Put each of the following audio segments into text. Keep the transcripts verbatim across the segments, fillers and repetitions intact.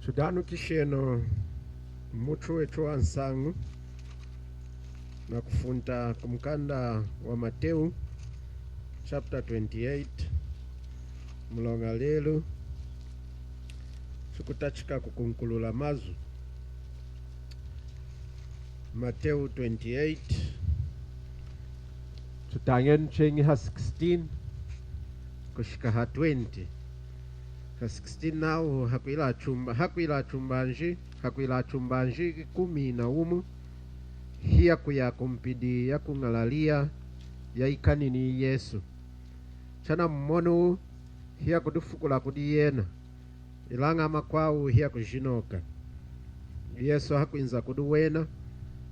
Tudanukishenu mutu wetu wa nsañu na kufunta ku mukanda wa Mateu, chapter twenty-eight, muloña lelu tukutachika kukunkulula mazu. Mateu twenty-eight, tutañenu cheñi ha sixteen kushika ha twenty. Ha sixteen nawu, hakwila atumba-, hakwila atumbanji, hakwila atumbanji kumi na wumu, hiyakuya ku mpidi ya ku Ñalaliya yayikanini Yesu. Chanamumonu, hiyakudifukula kudi yena, ilaña amakwawu hiyakujinoka. Yesu hakwinza kudi wena,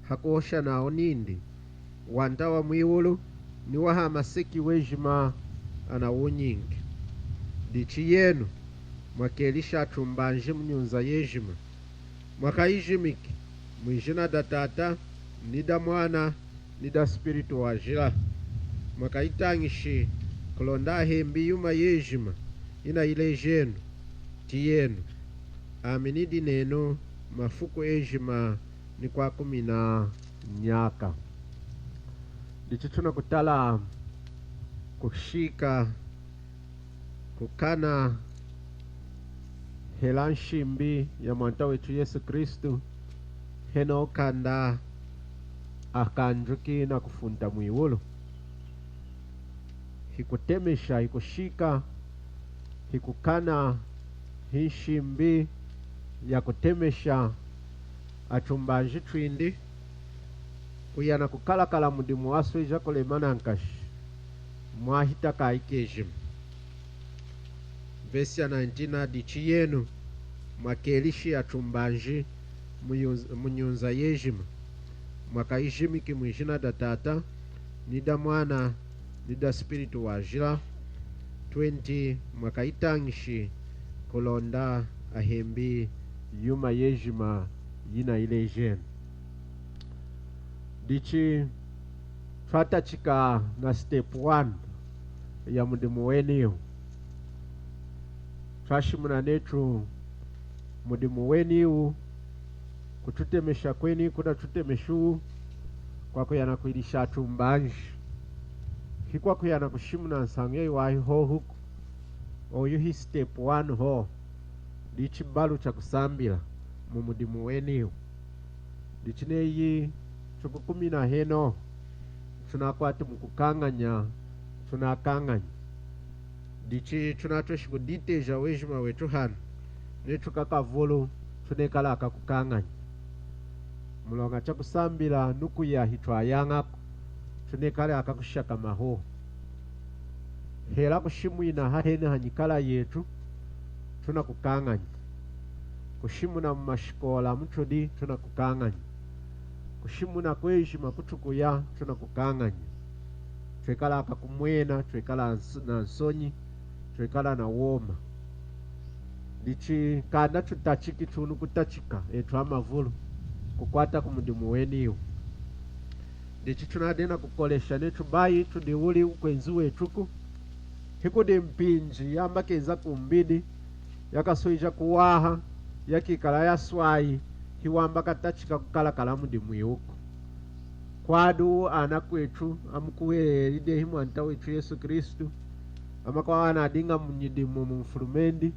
hakuhosha nawu nindi, Wanta wa mwiwulu ni wa hamaseki wejima anawunyinki. Dichi yenu mwakelishi atumbanji mu nyunza yejima, mwakayijimiki mwijina da Tata, ni da Mwana, ni da Spiritu Wajila. Mwakayitañishi kulonda ahembi yuma yejima yinayilejenu. Tiyenu, ami nidi nenu mafuku ejima ni kwakumina nyaka. Dichi tunakutala kushika kukana hela nshimbi ya Mwanta wetu Yesu Kristu, henohu kanda akanjuki na kufunta mwiwulu. Hikutemesha, hikushika, hikukana, hi nshimbi ya kutemesha atumbanji twindi kuya na kukalakala mudimu wasweja kulema nankashi mwahita kaayi kejima. Vesi ya nineteen nadi, Dichi yenu mwakelishi atumbanji mu yunz-, mu nyunza yejima, mwakayijimiki mwijina da Tata, ni da Mwana, ni da Spiritu Wajila. Twenty, mwakayitañishi kulonda ahembi yuma yejima yinayilejenu. Dichi twatachika na step one ya mudimu weniwu. Twashimuna netu mudimu weniwu, kututemesha kweni kunatutemeshiwu kwakuya na kwilisha atumbanji. Hikwakuya na kushimuna nsañu yayiwahi hohuku. Oyu hi step one hohu. Dichi balu chakusambila mu mudimu weniwu. Dichi neyi tukukumina henohu, tunakwati mukukañanya, tunakañanyi. Dichi tunatweshi kuditeja wejima wetu hanu netu kakavulu tunekali akakukañanya. Muloña chakusambila nukuya hitwayañaku, tunekali akakushakama hohu. Hela kushimwina hahene hanyikala yetu, tunakukañanya. Kushimuna mumashikola mutudi, tunakukañanya. Kushimuna kwejima kutukuya, tunakukañanya. Twekala akakumwena, twekala ans-, na nsonyi, twekala na woma. Dichi kanda tutachiki tunu kutachika etu amavulu kukwata ku mudimu weniwu. Dichi tunadiña nakukolesha netu bayi tudiwuli ukwenzi wetuku. Hikudi mpinji yamba kenza kumbidi, yakasweja kuwaha, yakekala yaswayi, hiwamba katachika kukalakala mudimu iwuku. Kwadi anakwetu amukuhweleli dehi Mwanta wetu Yesu Kristu, amakwawu anadiña munyidimu mumfulumendi,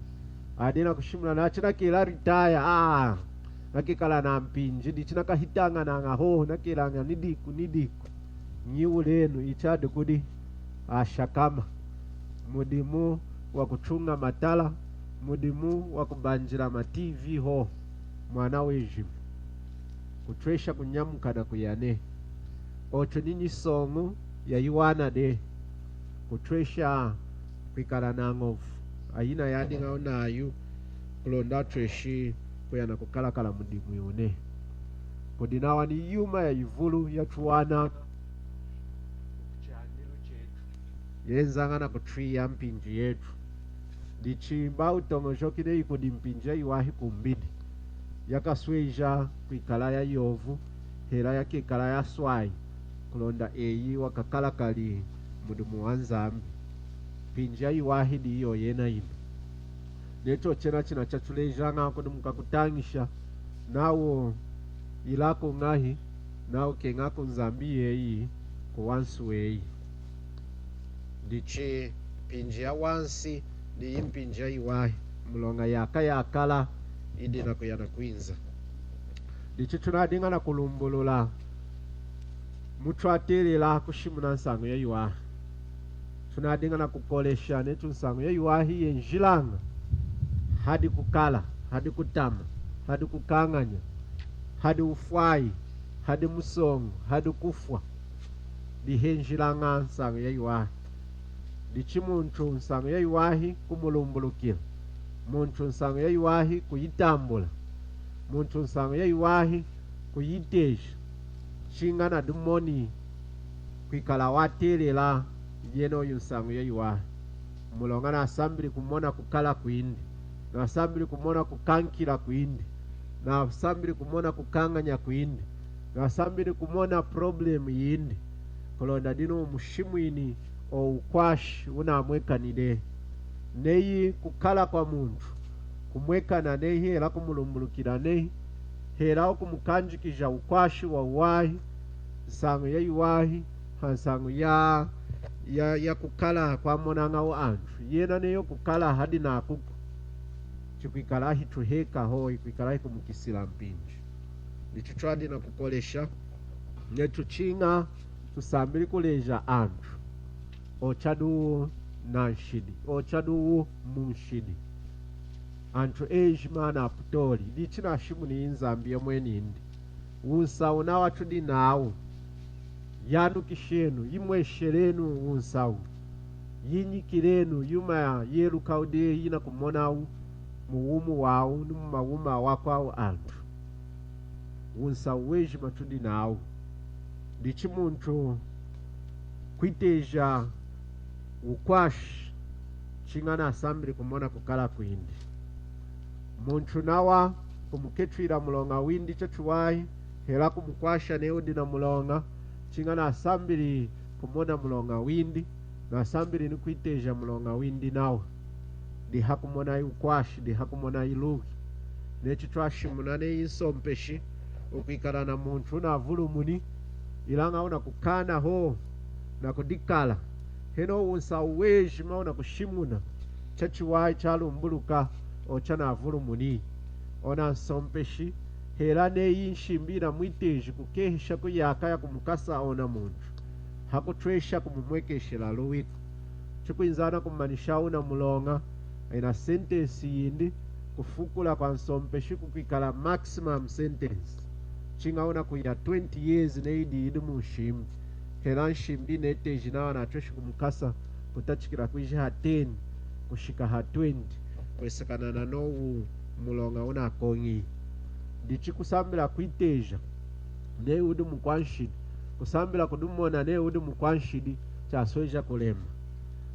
adiña nakushimuna nawu chinakela retire, ah, nakekala na mpinji, dichi nakahitaña naña hohu, nakelaña nidiku, nidiku. Nyiwulenu, ichi adi kudi ashakama. Mudimu wakutuña matala, mudimu wakubanjila ma T V hohu, mwana wejima. Kutwesha kunyamuka nakuya nehi. Ochu ni nyisoñu yayiwana dehi. Kutwesha kwikala nañovu ayina yadiñawu nayu, kulonda atweshi kuya nakukalakala mudimu iwu nehi. Kudi nawa ni yuma yayivulu yatuwana yenzaña nakutwiya mpinji yetu. Dichi mba wutoñojoki neyi kudi mpinji yayiwahi kumbidi yakasweja kwikala yayovu, hela yakekala yaswayi, kulonda eyi wakakalakali mudimu waNzambi. Mpinji yayiwahi diyi yena yinu. Neyi chochena china chatulejaña kudi mukakutañisha nawu ilaku ñahi, nawu keñaku Nzambi yeyi kuwansi weyi. Dichi mpinji yawansi, diyi mpinji yayiwahi, muloña yaaka yakala yidi nakuya nakwinza. Dichi tunadiña nakulumbulula mutwatelela kushimuna nsañu yayiwahi. Tunadiña nakukolesha netu nsañu yayiwahi yenjilaña hadi kukala, hadi kutama, hadi kukañanya, hadi wufwayi, hadi musoñu, hadi kufwa. Dihenjilaña nsañu yayiwahi. Dichi muntu nsañu yayiwahi kumulumbulukila. Muntu nsañu yayiwahi kuyitambula. Muntu nsañu yayiwahi kuyiteja. Chiña nadimoni kwikala watelela yenoyu nsañu yayiwahi. Muloña nasambili kumona kukala kwindi. Nasambili kumona kukankila kwindi. Nasambili kumona kukañanya kwindi. Nasambili kumona problem yindi. Kulonda dinu wumushimwini o wukwashi wunamwekani dehi. Neyi kukala kwa muntu kumwekana nehi, hela kumulumbulukila nehi, hela wukumukanjikija wukwashi wawuwahi, nsañu yayiwahi, ha nsañu ya, ya, ya kukala kwamonañawu antu. Yena neyi kukala hadi nakuku, chikwikala hituheka hohu, hikwikala hikumukisila mpinji. Dichi twadi nakukolesha netu chiña tusambili kuleja antu ochadi nanshidi, ochadi munshidi. Antu ejima anaputoli, dichi nashimuni Nzambi yomweni indi. Wunsahu nawa tudi nawu. Yanukishenu, yimweshelenu wunsahu. Yinyikilenu yuma yelukawu dehi yinakumonawu muwumi wawu ni mumawumi awakwawu antu. Wunsahu wejima tudi nawu. Dichi muntu kwiteja wukwashi, chiña nasambili kumona kukala kwindi. Muntu nawa kumuketwila muloña windi chachiwahi, hela kumukwasha neyi wudi namuloña, chiña nasambili kumona muloña windi, nasambili nikwiteja muloña windi nawa. Dihakumona wukwashi, dihakumona luwi. Neyi chitwashimuna neyi nsompeshi wukwikala namuntu wunavulumuni, ilaña wunakukaana hohu nakudikala. Henohu wunsahu wejima wunakushimuna chachiwahi chalumbuluka ochanavulumuni. Ona nsompeshi, hela neyi nshimbi yinamwiteji kukeheshaku yaaka yakumukasa ona muntu, hakutwesha kumumwekeshela luwiku. Chikwinza nakumanisha wuna muloña, ina sentence yindi, kufukula kwansompeshi kukwikala maximum sentence. Chiña wunakuya twenty years neyi yidi munshimbi. Hela nshimbi yineteji nawa natweshi kumukasa kutachikila kwiji ha ten kushika ha twenty, kwesekana nanowu muloña wunakoñi. Dichi kusambila kwiteja neyi wudi mukwanshidi, kusambila kudimona neyi wudi mukwanshidi, chasweja kulema.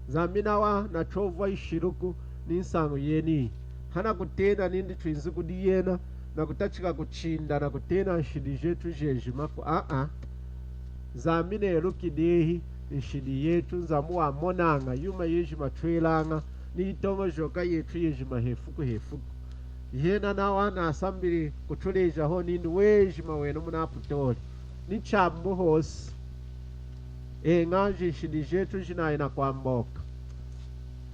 Nzambi nawa nachovwa yishiluku ni nsañu yeniyi. Hanakutena nindi twinzi kudi yena nakutachika kuchinda nakutena nshidi jetu jejimaku. Aa. Nzambi neluki dehi nshidi yetu, Nzambi wamonaña yuma yejima twelaña ni yitoñojoka yetu yejima hefuku hefuku. Yena nawa nasambili kutuleja hohu nindi wejima wenu munaputoli ni chambu hosi. Eña, nshidi jetu jinayi nakwamboka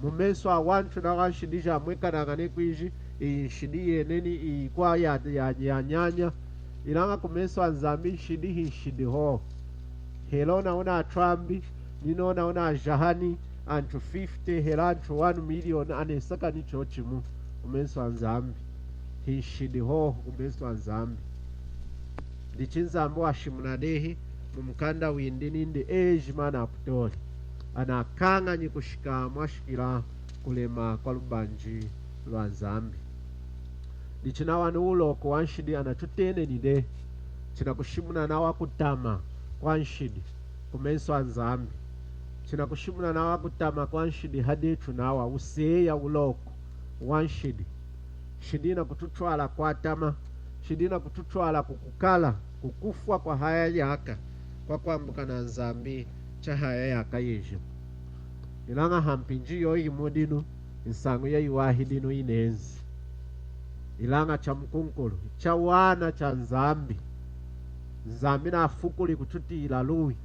mumesu awantu, nawa nshidi jamwekanaña neyi kwiji iyi nshidi yeneni, iyi kwa ya, ya, yanyanya. Ilaña kumesu aNzambi nshidi hinshidi hohu. Hela ona wunatwambi, nina ona wunajahani antu fifty hela antu one million, anesakani chochimu kumesu aNzambi. Hinshidi hohu kumesu aNzambi. Dichi Nzambi washimuna dehi mumukanda windi nindi ejima anaputoli, anakañanyi kushika mwashikila kulema kwalubanji lwaNzambi. Dichi nawa ni wuloku wanshidi anatuteneni dehi. Chinakushimuna nawa kutama kwanshidi kumesu aNzambi. Chinakushimuna nawa kutama kwanshidi hadetu nawa, wuseya, wuloku wanshidi. Nshidi yinakututwala kwatama, nshidi yinakututwala kukukala, kukufwa kwahaya yaaka, kwakwambuka naNzambi chahaya yaaka yejima. Ilaña hampinji yoyimu dinu, Nsañu yayiwahi dinu yinenzi. Ilaña chamukunkulu, chawana cha Nzambi. Nzambi nafukuli kututiyila luwi.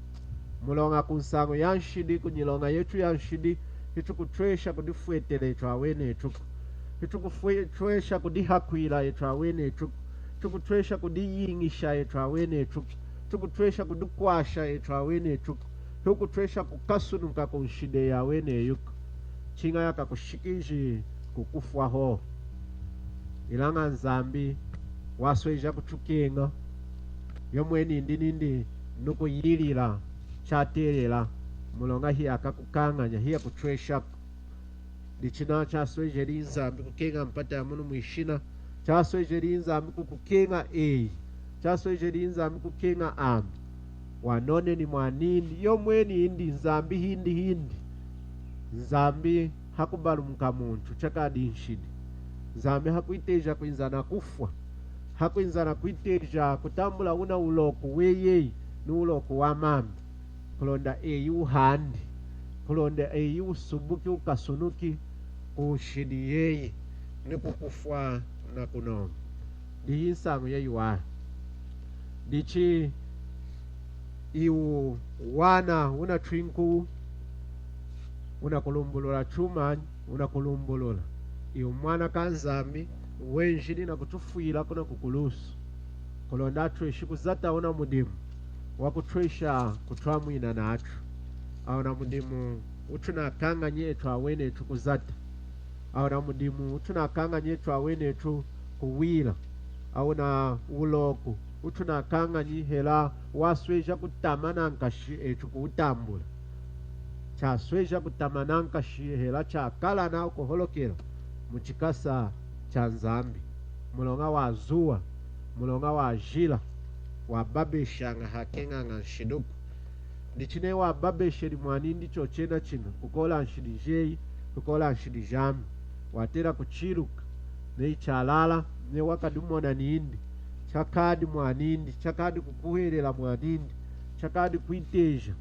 Muloña kunsañu yanshidi, kunyiloña yetu yanshidi, hitukutwesha kudifwetela etu awenetuku. Hitukufwe-, twesha kudihakwila etu awenetuku. Tukutwesha kudiyiñisha etu awenetuku. Tukutwesha kudikwasha etu awenetuku. Tukutwesha kukasunuka kunshidi eyi aweneyuku. Chiña yakakushikiji kukufwa hohu. Ilaña Nzambi wasweja kutukeña. Yomweni nindi nindi nukuyilila chatelela. Muloña hiyakakukañanya, hiyakutweshaku. Dichi chaswejeli Nzambi kukeña mpata yamunu mwishina. Chaswejeli Nzambi kukukeña eyi. Chaswejeli Nzambi kukeña ami. Wanoneni mwanindi. Yomweni indi Nzambi hindi hindi. Nzambi hakubalumuka muntu chakadi nshidi. Nzambi hakwiteja kwinza nakufwa. Hakwinza nakwiteja kutambula wuna wuloku weyi ni wuloku wamami. Kulonda eyi wuhandi, kulonda eyi wusubuki, wukasunuki kunshidi yeyi, ni kukufwa nakunoña. Diyi nsañu yayiwahi. Dichi iwu wana wunatwinkuwu, wunakulumbulula chumanyi, wunakulumbulula. Iwu mwana kaNzambi, wenjili nakutufwila kuna kukulusu. Kulonda atweshi kuzata wuna mudimu wakutwesha kutwamwina nachu. Awuna mudimu wutunakañanyi etu awenetu kuzata. Awuna mudimu wutunakañanyi etu awenetu kuwila. Awuna wuloku wutunakañanyi hela wasweja kutama nankashi etu kuwutambula. Chasweja kutama nankashi hela chakala nakuholokela muchikasa chaNzambi. Muloña wazuwa, muloña wajila, wababeshaña hakeñaña nshidiku. Dichi neyi wababesheli mwanindi chochena china, kukola nshidi jeyi, kukola nshidi jami. Watela kuchiluka, neyi chalala, neyi wakadimona nindi, chakadi mwanindi, chakadi kukuhwelela mwanindi, chakadi kwiteja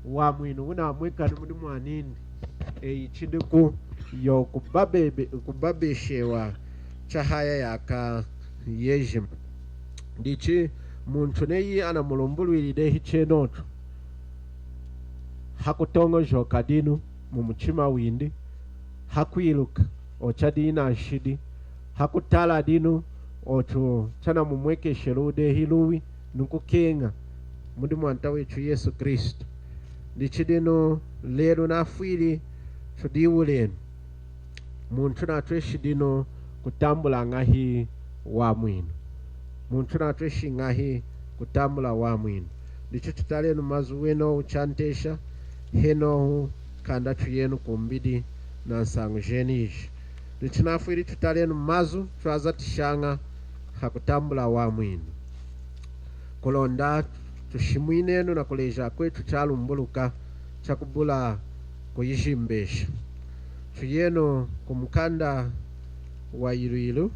wamwinu wunamwekani mudi mwanindi. Eyi chidiku yo kubabebe-, kubabeshewa chahaya yaaka yejima. Dichi muntu neyi anamulumbulwili dehi chenochu, hakutoñojoka dinu mumuchima windi, hakwiluka ochu chadi nanshidi, hakutala dinu ochu chanamumwekesheli dehi luwi, nukukeña mudi Mwanta wetu Yesu Kristu. Dichi dinu lelu nafwili tudiwulenu. Muntu natweshi dinu kutambula ñahi wamwinu? Muntu natweshi ñahi kutambula wamwinu? Dichi tutalenu mazu wenowu chantesha, henohu kanda tuyenu kumbidi nansañu jeniji. Dichi nafwili tutalenu mazu twazatishaña hakutambula wamwinu. Kulonda tushimwinenu nakuleja kwetu chalumbuluka chakubula kuyijimbesha. Tuyenu kumukanda wa Yilwilu.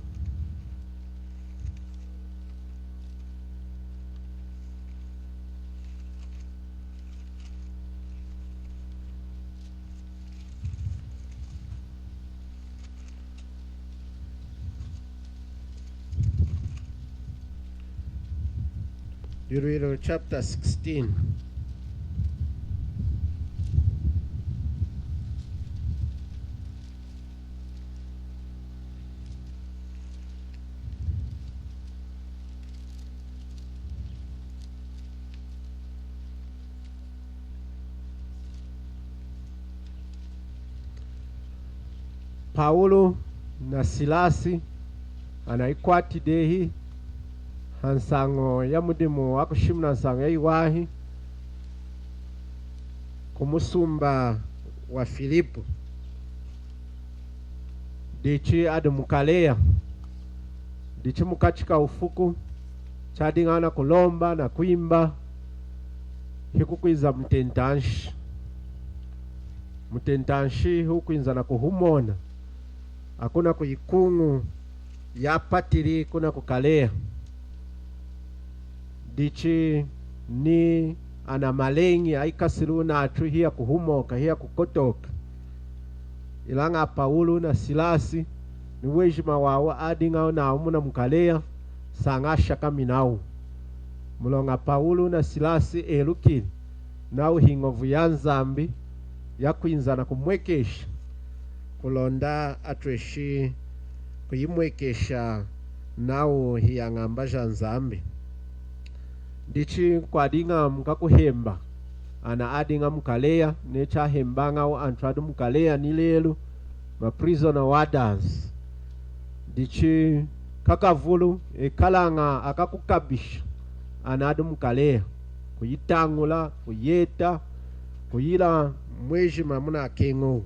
Yilwilu chapter sixteen. Pawulu na Silasi anayikwati dehi hansañu ya mudimu wakushimuna nsañu yayiwahi kumusumba wa Filipu. Dichi adi mukaleya. Dichi mukachi ka wufuku, chadiña nakulomba nakwimba, hikukwiza mutentanshi. Mutentanshi hikwinza nakuhumona, akuna kuyikuñu yapatili kuna kukaleya. Dichi ni ana maleñi ayikasilu nachu hiyakuhumoka, hiyakukotoka. Ilaña Pawulu na Silasi ni wejima wawu adiñawu nawu muna mukaleya, sañashakami nawu. Muloña Pawulu na Silasi elukili nawu hiñovu ya Nzambi yakwinza nakumwekesha, kulonda atweshi kuyimwekesha nawu hiyañamba ja Nzambi. Ndichi kwadiña mukakuhemba ana adiña mukaleya, neyi chahembañawu antu adi mukaleya ni lelu, ma prison warders. Ndichi kakavulu ekalaña akakukabisha ana adi mukaleya, kuyitañula, kuyeta, kuyila mwejima munakeñawu,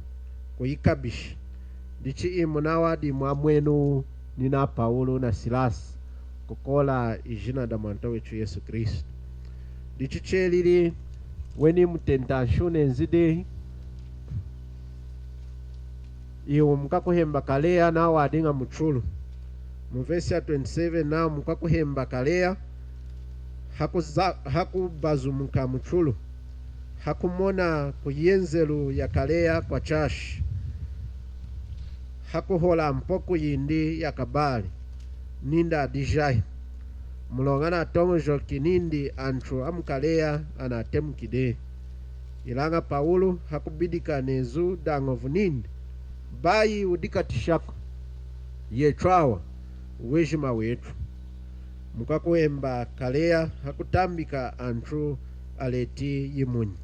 kuyikabisha. Ndichi imu nawa adi mwamwenu nina Pawulu na Silasi, kukola ijina da Mwanta wetu Yesu Kristu. Ndichi chelili weni mutenta nshunenzi dehi, iwu mukakuhemba kaleya nawu wadiña muchulu. Mu vesi ya twenty-seven nawu mukakuhemba kaleya, hakuza-, hakubazumuka muchulu, hakumona kuyenzelu ya kaleya kwa chashi, hakuhola mpoku yindi ya kabali, nindi adijahi. Muloña natoñojoki nindi antu amukaleya anatemuki dehi. Ilaña Pawulu hakubidika nezu dañovu nindi, bayi wudikatishaku, yetu awa, wejima wetu. Mukakuhemba kaleya hakutambika antu aleti yimunyi.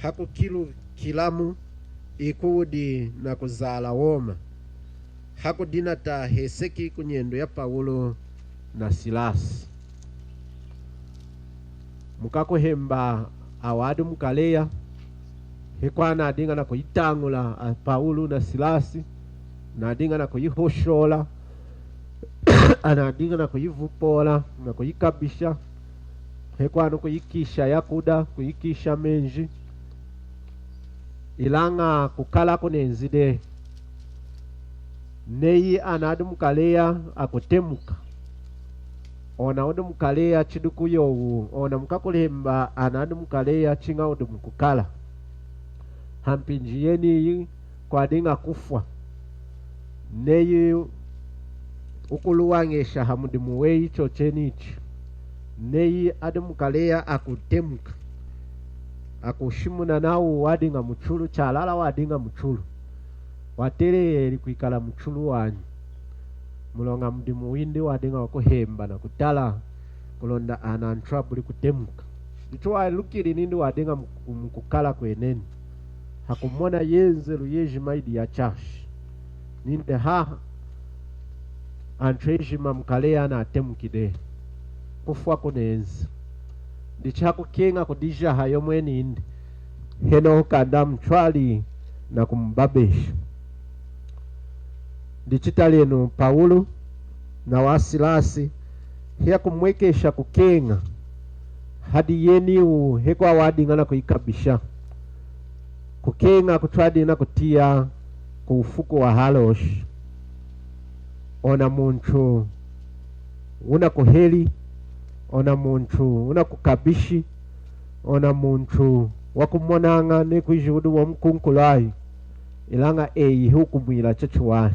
Hakukilukilamu iku wudi nakuzala woma, hakudinata heseki kunyendu ya Pawulu na Silasi. Mukakuhemba awa adi mukaleya, hekwa anadiña nakuyitañula a Pawulu na Silasi, anadiña nakuyihoshola, anadiña nakuyivupola, nakuyikabisha, hekwa nukuyikisha yakuda, kuyikisha menji. Ilaña kukala kunenzi dehi. Neyi ana adi mukaleya akutemuka, ona wudi mukaleya chidi kuyowu, ona mukakuhemba ana adi mukaleya chiña wudi mukukala. Hampinji yeniyi kwadiña kufwa. Neyi wukuluwañesha hamudimu weyi chochenichi. Neyi adi mukaleya akutemuka, akushimuna nawu wadiña muchulu, chalala wadiña muchulu. Wateleli kwikala muchulu wanyi. Muloña mudimu windi wadiña wakuhemba nakutala kulonda ana antu abuli kutemuka. Ndichi walukili nindi wadiña muku-, mukukala kweneni, hakumona yenzelu yejima yidi ya chashi, nindi haha antu ejima mukaleya anatemuki dehi, kufwa kunenzi. Ndichi hakukeña kudijaha yomweni indi, henohu kanda amutwali nakumubabesha. Ndichi talenu Pawulu nawa Silasi, hiyakumwekesha kukeña hadi yeniwu hekwa wadiña nakuyikabisha. Kukeña kutwadiña nakutiya kuwufuku wahaloshi. Ona muntu wunakuheli, ona muntu wunakukabishi, ona muntu wakumonaña neyi kwiji wudi wamukunkulwayi, ilaña eyi hiwukumwila chachiwahi.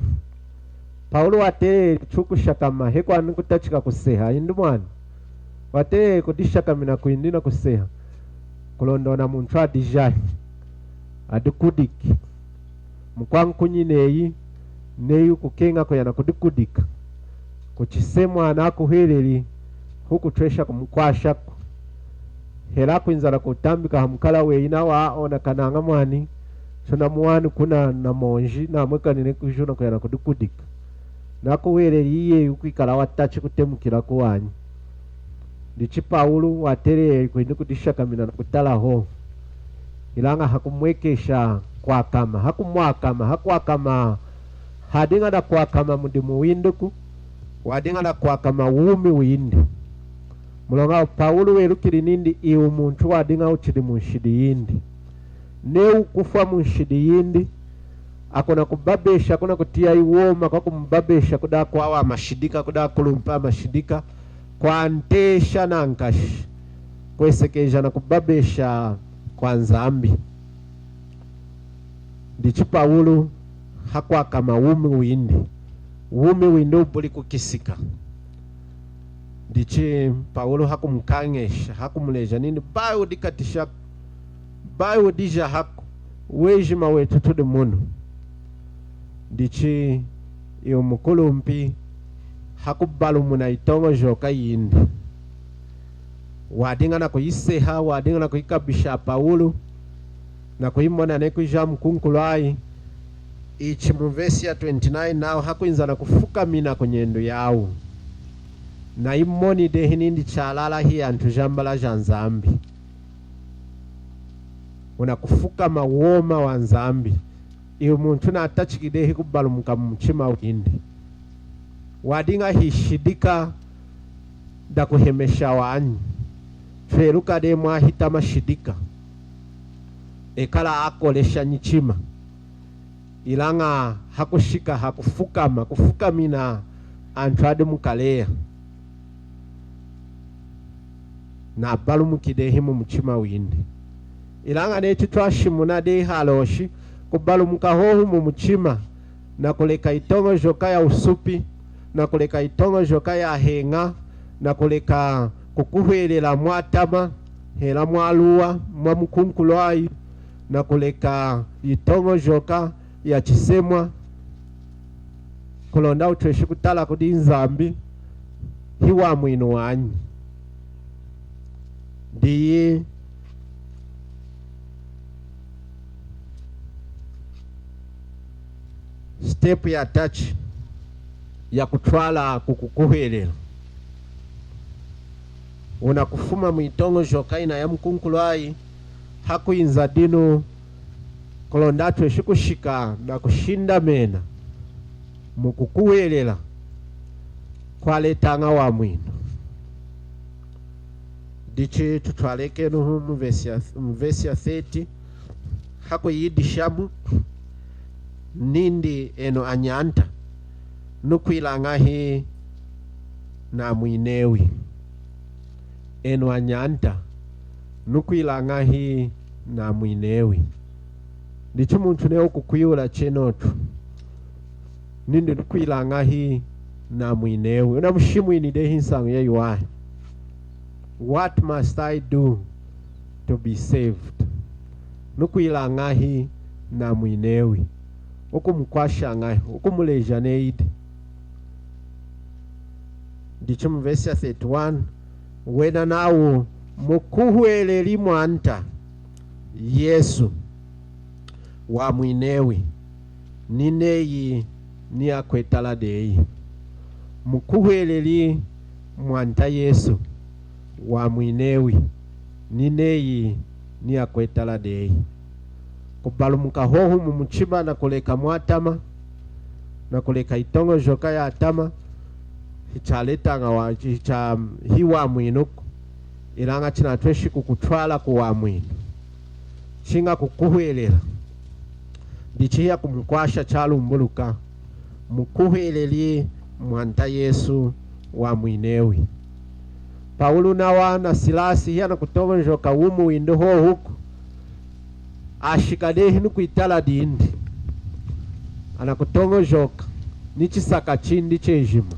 Pawulu wateleli chukushakama, hekwa nukutachika kuseha, indi mwani. Wateleli kudishakamina kwindi nakuseha, kulonda ona muntu adijahi, adikudiki. Mukwankunyi neyi, neyi wukukeña kuya nakudikudika, kuchisemwa nakuhweleli, hikutwesha kumukwashaku. Hela kwinza nakutambika hamukala weyi nawa ona kanaña mwani, chuna muwani kuna namonji, namwekani neyi kwiji wunakuya nakudikudika. Nakuhweleli iye wukwikala watachi kutemukila kuwanyi. Ndichi Pawulu wateleli kwindi kudishakamina nakutala hohu. Ilaña hakumwekesha kwakama, hakumwakama, hakwakama, hadiña nakwakama mudimu windiku, wadiña nakwakama wumi windi. Muloña Pawulu welukili nindi iwu muntu wadiña wuchidi munshidi yindi. Neyi wukufwa munshidi yindi, akunakubabesha, akunakutiya iwoma kwakumubabesha kudi akwawu amashidika, kudi akulumpi amashidika, kwantesha nankashi, kwesekeja nakubabesha kwaNzambi. Ndichi Pawulu hakwakama wumi windi, wumi windi ubuli kukisika. Ndichi Pawulu hakumukañesha, hakumuleja nindi, bayi wudikatishaku, bayi wudijahaku, wejima wetu tudi munu. Ndichi iwu mukulumpi hakubalumuna yitoñojoka yindi. Wadiña nakuyiseha, wadiña nakuyikabisha Pawulu, nakuyimona neyi kwiji mukunkulwayi. Ichi mu vesi ya twenty-nine nawu hakwinza nakufukamina kunyendu yawu. Nayimoni dehi nindi chalala hiyantu jambala ja Nzambi. Wunakufukama woma wa Nzambi. Iwu muntu natachiki dehi kubalumuka mumuchima windi. Wadiña hishidika dakuhemesha wanyi. Tweluka dehi mwahitama shidika. Ekala akolesha nyichima. Ilaña hakushika hakufukama, kufukamina antu adi mukaleya. Nabalumuki dehi mumuchima windi. Ilaña neyi chitwashimuna dehi haloshi, kubalumuka hohu mumuchima, nakuleka yitoñojoka ya wusupi, nakuleka yitoñojoka yaheña, nakuleka kukuhwelela mwatama, hela mwaluwa, mwamukunkulwayi, nakuleka yitoñojoka ya chisemwa, kulonda wutweshi kutala kudi Nzambi, hiwamwinu wanyi. Diyi step yatachi yakutwala kukukuhwelela. Wunakufuma muyitoñojoka yina yamukunkulwayi, hakwinza dinu, kulonda tweshi kushika nakushindamena mukukuhwelela kwaletaña wamwinu. Dichi tutwalekenu mu vesi ya, mu vesi ya thirty, hakuyidishamu nindi, enu anyanta, nukwila ñahi namwinewi? Enu anyanta, nukwila ñahi namwinewi? Ndichi muntu neyi wukukwihula chenochu nindi, nukwila ñahi namwinewi? Wunamushimwini dehi nsañu yayiwahi. What must I do to be saved? Nukwila ñahi namwinewi? Wukumukwasha ñahi? Wukumuleja neyidi? Ndichi mu vesi ya thirty-one, wena nawu, mukuhweleli Mwanta Yesu wamwinewi, nineyi niyakwetala deyi. Mukuhweleli Mwanta Yesu wamwinewi, nineyi niyakwetala deyi. Kubalumuka hohu mumuchima nakuleka mwatama, nakuleka yitoñojoka yatama, hichaletaña wa, hicha, hiwamwinuku. Ilaña chinatweshi kukutwala kuwamwinu, chiña kukuhwelela. Ndichi hiyakumukwasha chalumbuluka, mukuhweleli Mwanta Yesu wamwinewi. Pawulu nawa na Silasi hiyanakutoñojoka wumi windi hohuku, ashika dehi nikwitala dindi, anakutoñojoka nichisaka chindi chejima.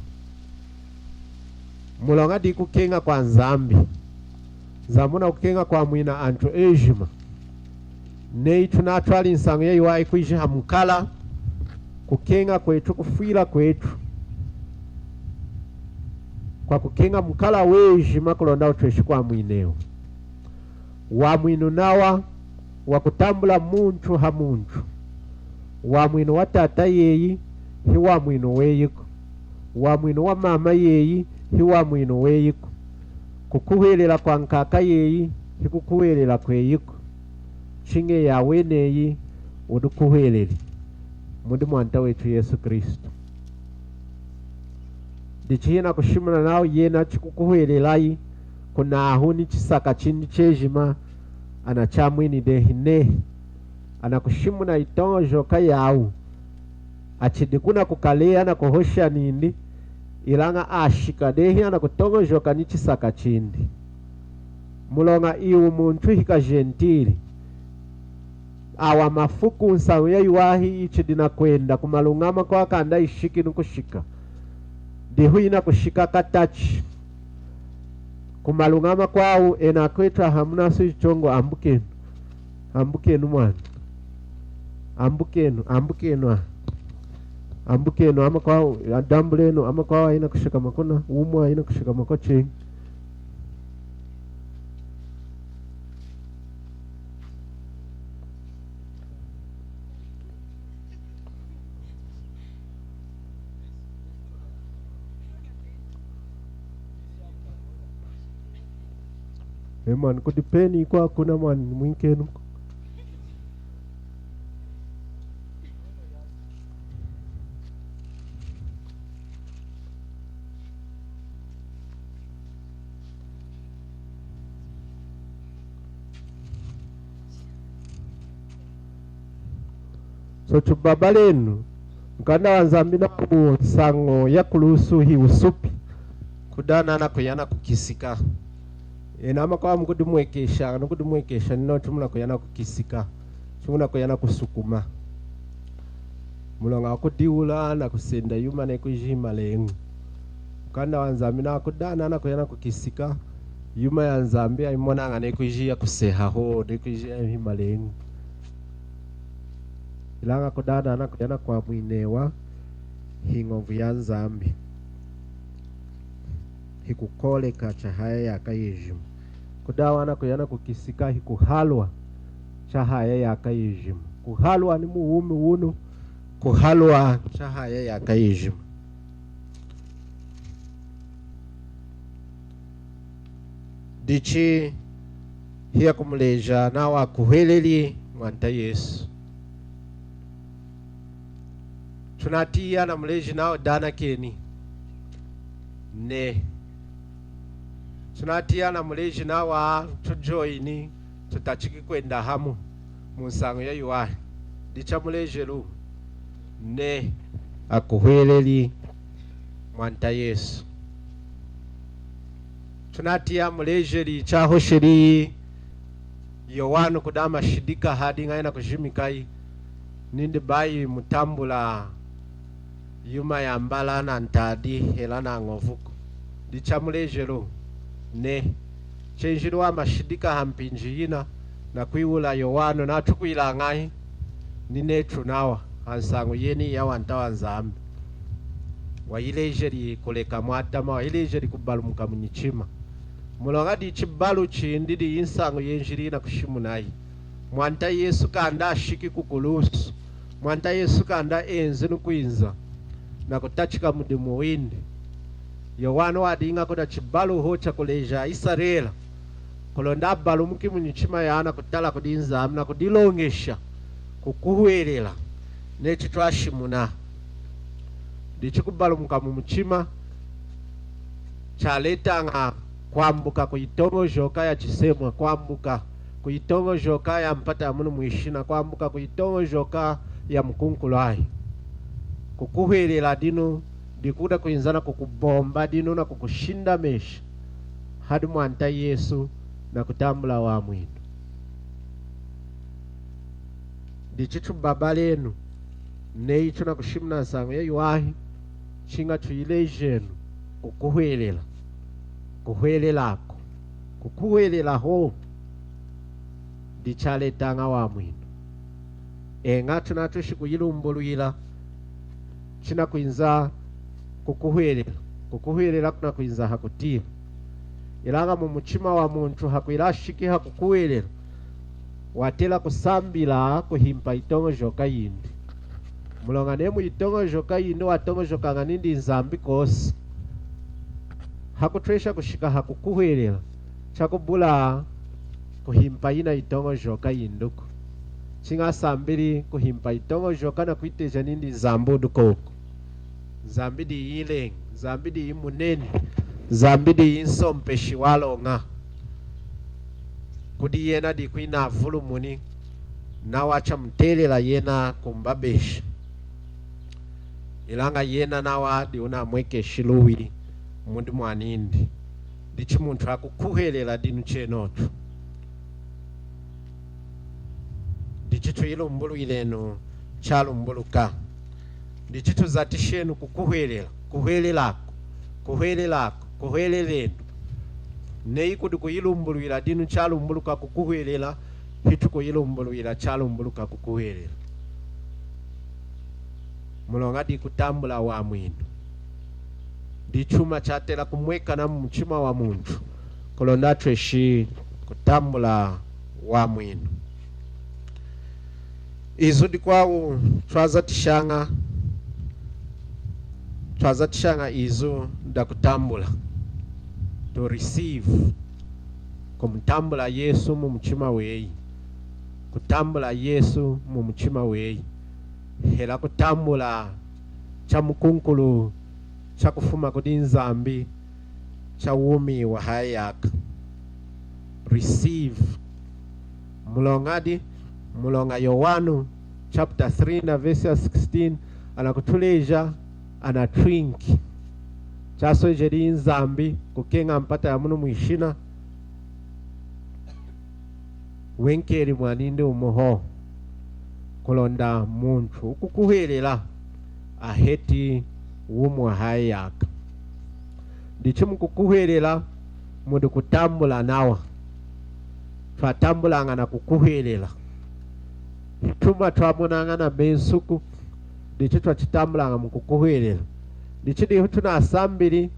Muloña dikukeña kwa Nzambi. Nzambi wunakukeña kwamwina antu ejima. Neyi tunatwali nsañu yayiwahi kwiji hamukala, kukeña kwetu, kufwila kwetu, kwakukeña mukala wejima kulonda wutweshi kwamwinewa. Wamwinu nawa wakutambula muntu hamuntu. Wamwinu watata yeyi hiwamwinu weyiku. Wamwinu wamama yeyi hiwamwinu weyiku. Kukuhwelela kwankaka yeyi hikukuhwelela kweyiku. Chiña eyi weneyi wudikuhweleli mudi Mwanta wetu Yesu Kristu. Ndichi hiyanakushimuna nawu yena chikukuhwelelayi kunahu nichisaka chindi chejima, anachamwini dehi nehi. Anakushimuna yitoñojoka yawu. Achidi kuna kukaleya nakuhosha nindi, ilaña ashika dehi anakutoñojoka nichisaka chindi. Muloña iwu muntu hika Jentili, Awa mafuku nsañu yayiwahi ichidi nakwenda, kumaluña amakwawu kanda ishiki nukushika. Dihu inakushika katachi. Kumaluña amakwawu, enu akwetu aha munasweji Congo, ambukenu. Ambukenu mwani. Ambukenu, ambukenu a. Ambukenu amakwawu, adambulenu amakwawu ayinakushika makuna, wumi ayinakushika makocheñi. E mwani, kudi peni kwa kuna mwani, mwinkenu. So tubabalenu, mukanda wa Nzambi nawu nsañu ya kulusu hiwusupi. Kudi ana anakuya nakukisika. Enu amakwawu mukudimwekesha, nukudimwekesha, ninochu munakuya nakukisika. Chimunakuya nakusukuma. Muloña wakudiwula nakusenda yuma nekwiji himaleñu. Mukanda wa Nzambi nawu kudi ana anakuya nakukisika, yuma ya Nzambi ayimonaña nekwiji yakuseha hohu, nekwiji yahimaleñu. Ilaña kudi ana anakuya nakwamwinewa hiñovu ya Nzambi, hikukooleka chahaya yaaka yejima. Kudi awa anakuya nakukisika hikuhalwa chahaya yaaka yejima. Kuhalwa ni muwumi wunu, kuhalwa chahaya yaaka yejima. Dichi hiyakumuleja nawu akuhweleli Mwanta Yesu. Tunatiyi anamuleji nawu danakeni. Nehi. Tunatiyi anamuleji nawu tujoini, tutachiki kwenda hamu munsañu yayiwahi. Dichamulejeluwu? Nehi, akuhweleli Mwanta Yesu. Tunatiyi amulejeli chahosheliyi Yowanu kudi amashidika hadiña yena kujimikayi nindi bayi mutambula yuma yambala nantadi hela nañovuku. Dichamulejeluwu? Nehi. Chenjiliwu amashidika hampinji yina nakwihula Yowanu nawu tukwila ñahi? Ninetu nawa hansañu yeniyi ya Wanta wa Nzambi. Wayilejeli kuleka mwatama, wayilejeli kubalumuka munyichima. Muloña dichibalu chindi, diyi nsañu yenjiliyi nakushimunayi. Mwanta Yesu kanda ashiki kukulusu, Mwanta Yesu kanda enzi nukwinza nakutachika mudimu windi, Yowanu wadiña kuda chibalu hohu chakuleja aIsarela kulonda abalumuki munyichima yawu nakutala kudi Nzambi nakudiloñesha kukuhwelela. Neyi chitwashimuna, dichi kubalumuka mumuchima chaletaña kwambuka kuyitoñojoka yachisemwa, kwambuka kuyitoñojoka yampata yamunu mwishina, kwambuka kuyitoñojoka yamukunkulwayi. Kukuhwelela dinu dikuda kwinza nakukubomba dinu nakukushindamesha hadi Mwanta Yesu nakutambula wamwinu. Dichi tubabalenu, neyi tunakushimuna nsañu yayiwahi, chiña tuyilejenu kukuhwelela. Kuhwelelaku, kukuhwelela hohu dichaletaña wamwinu. Eña, tunatweshi kuyilumbulwila chinakwinza kukuhwelela. Kukuhwelela kunakwinza hakutiya. Ilaña mumuchima wamuntu hakwila ashiki hakukuhwelela, watela kusambila kuhimpa yitoñojoka yindi. Muloña neyi muyitoñojoka yindi watoñojokaña nindi Nzambi kwosi, hakutwesha kushika hakukuhwelela chakubula kuhimpa yina yitoñojoka yindiku. Chiña asambili kuhimpa yitoñojoka nakwiteja nindi Nzambi wudi kwoku. Nzambi diyi Nleñi, Nzambi diyi Muneni, Nzambi diyi Nsompeshi waloña. Kudi yena dikwinavulumuni, nawa chamutelela yena kumbabesha. Ilaña yena nawa diwunamwekeshi luwi mudi mwanindi. Dichi muntu hakukuhwelela dinu chenochu. Dichi chituyilumbulwilenu chalumbuluka. Ndichi tuzatishenu kukuhwelela, kuhwelelaku, kuhwelelaku, kuhwelelenu. Neyi kudi kuyilumbulwila dinu chalumbuluka kukuhwelela, hitukuyilumbulwila chalumbuluka kukuhwelela. Muloña dikutambula wamwinu. Dichuma chatela kumwekana mumuchima wamuntu, kulonda atweshi kutambula wamwinu. Izu dikwawu twazatishaña, twazatishaña izu dakutambula, to receive, kumutambula Yesu mumuchima weyi, kutambula Yesu mumuchima weyi, hela kutambula chamukunkulu chakufuma kudi Nzambi, chawumi wahaya nyaka. Receive. Muloñadi? Muloña Yowanu chapter three na verse ya sixteen anakutuleja anatwinki. Chaswejeli Nzambi kukeña mpata yamunu mwishina, wenkeli mwanindi wumu hohu, kulonda muntu wukukuhwelela aheti wumi wahaya nyaka. Ndichi mukukuhwelela mudi kutambula nawa. Twatambulaña nakukuhwelela. Chuma twamonaña namesuku, ndichi twachitambulaña mukukuhwelela. Ndichi dihu tunasambili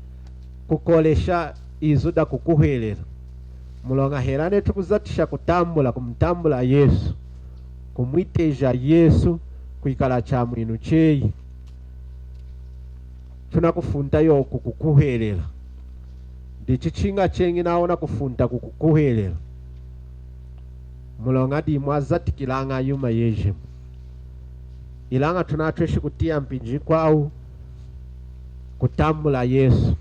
kukolesha izu dakukuhwelela. Muloña hela neyi tukuzatisha kutambula, kumutambula Yesu, kumwiteja Yesu kwikala chamwinu cheyi, tunakufunta yowu kukukuhwelela. Ndichi chiña cheñi nawa wunakufunta kukukuhwelela. Muloña dimwazatikilaña yuma yejima. Ilaña tunatweshi kutiya mpinji yikwawu kutambula Yesu,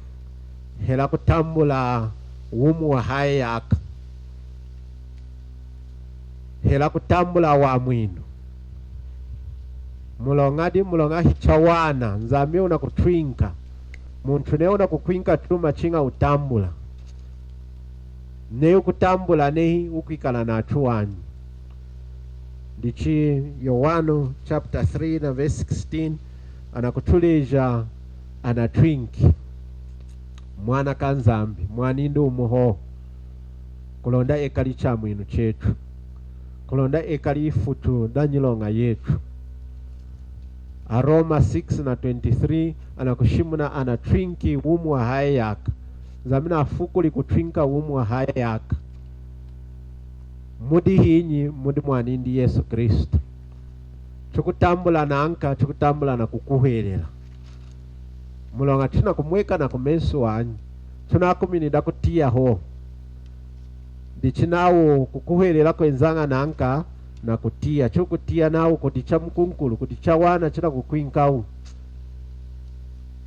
hela kutambula wumi wahaya nyaka, hela kutambula wamwinu. Muloñadi? Muloña hichawana, Nzambi wunakutwinka. Muntu neyi wunakukwinka chuma chiña wutambula. Neyi wukutambula nehi wukwikala nachu wanyi. Ndichi Yowanu chapter three na verse sixteen anakutuleja anatwinki Mwana kaNzambi, mwanindi wumu hohu, kulonda ekali chamwinu chetu, kulonda ekali ifutu danyiloña yetu. Aroma six na twenty-three anakushimuna anatwinki wumi wahaya nyaka. Nzambi nafuukuli kutwinka wumi wahaya nyaka. Mudi hinyi? Mudi mwanindi Yesu Kristu. Tukutambula nanka? Tukutambula nakukuhwelela. Muloña tunakumweka nakumesu wanyi, tunakumini dakutiya hohu. Ndichi nawu kukuhwelela kwenzaña nanka? Nakutiya. Chukutiya nawu kudi chamukunkulu, kudi chawana chinakukwinkawu,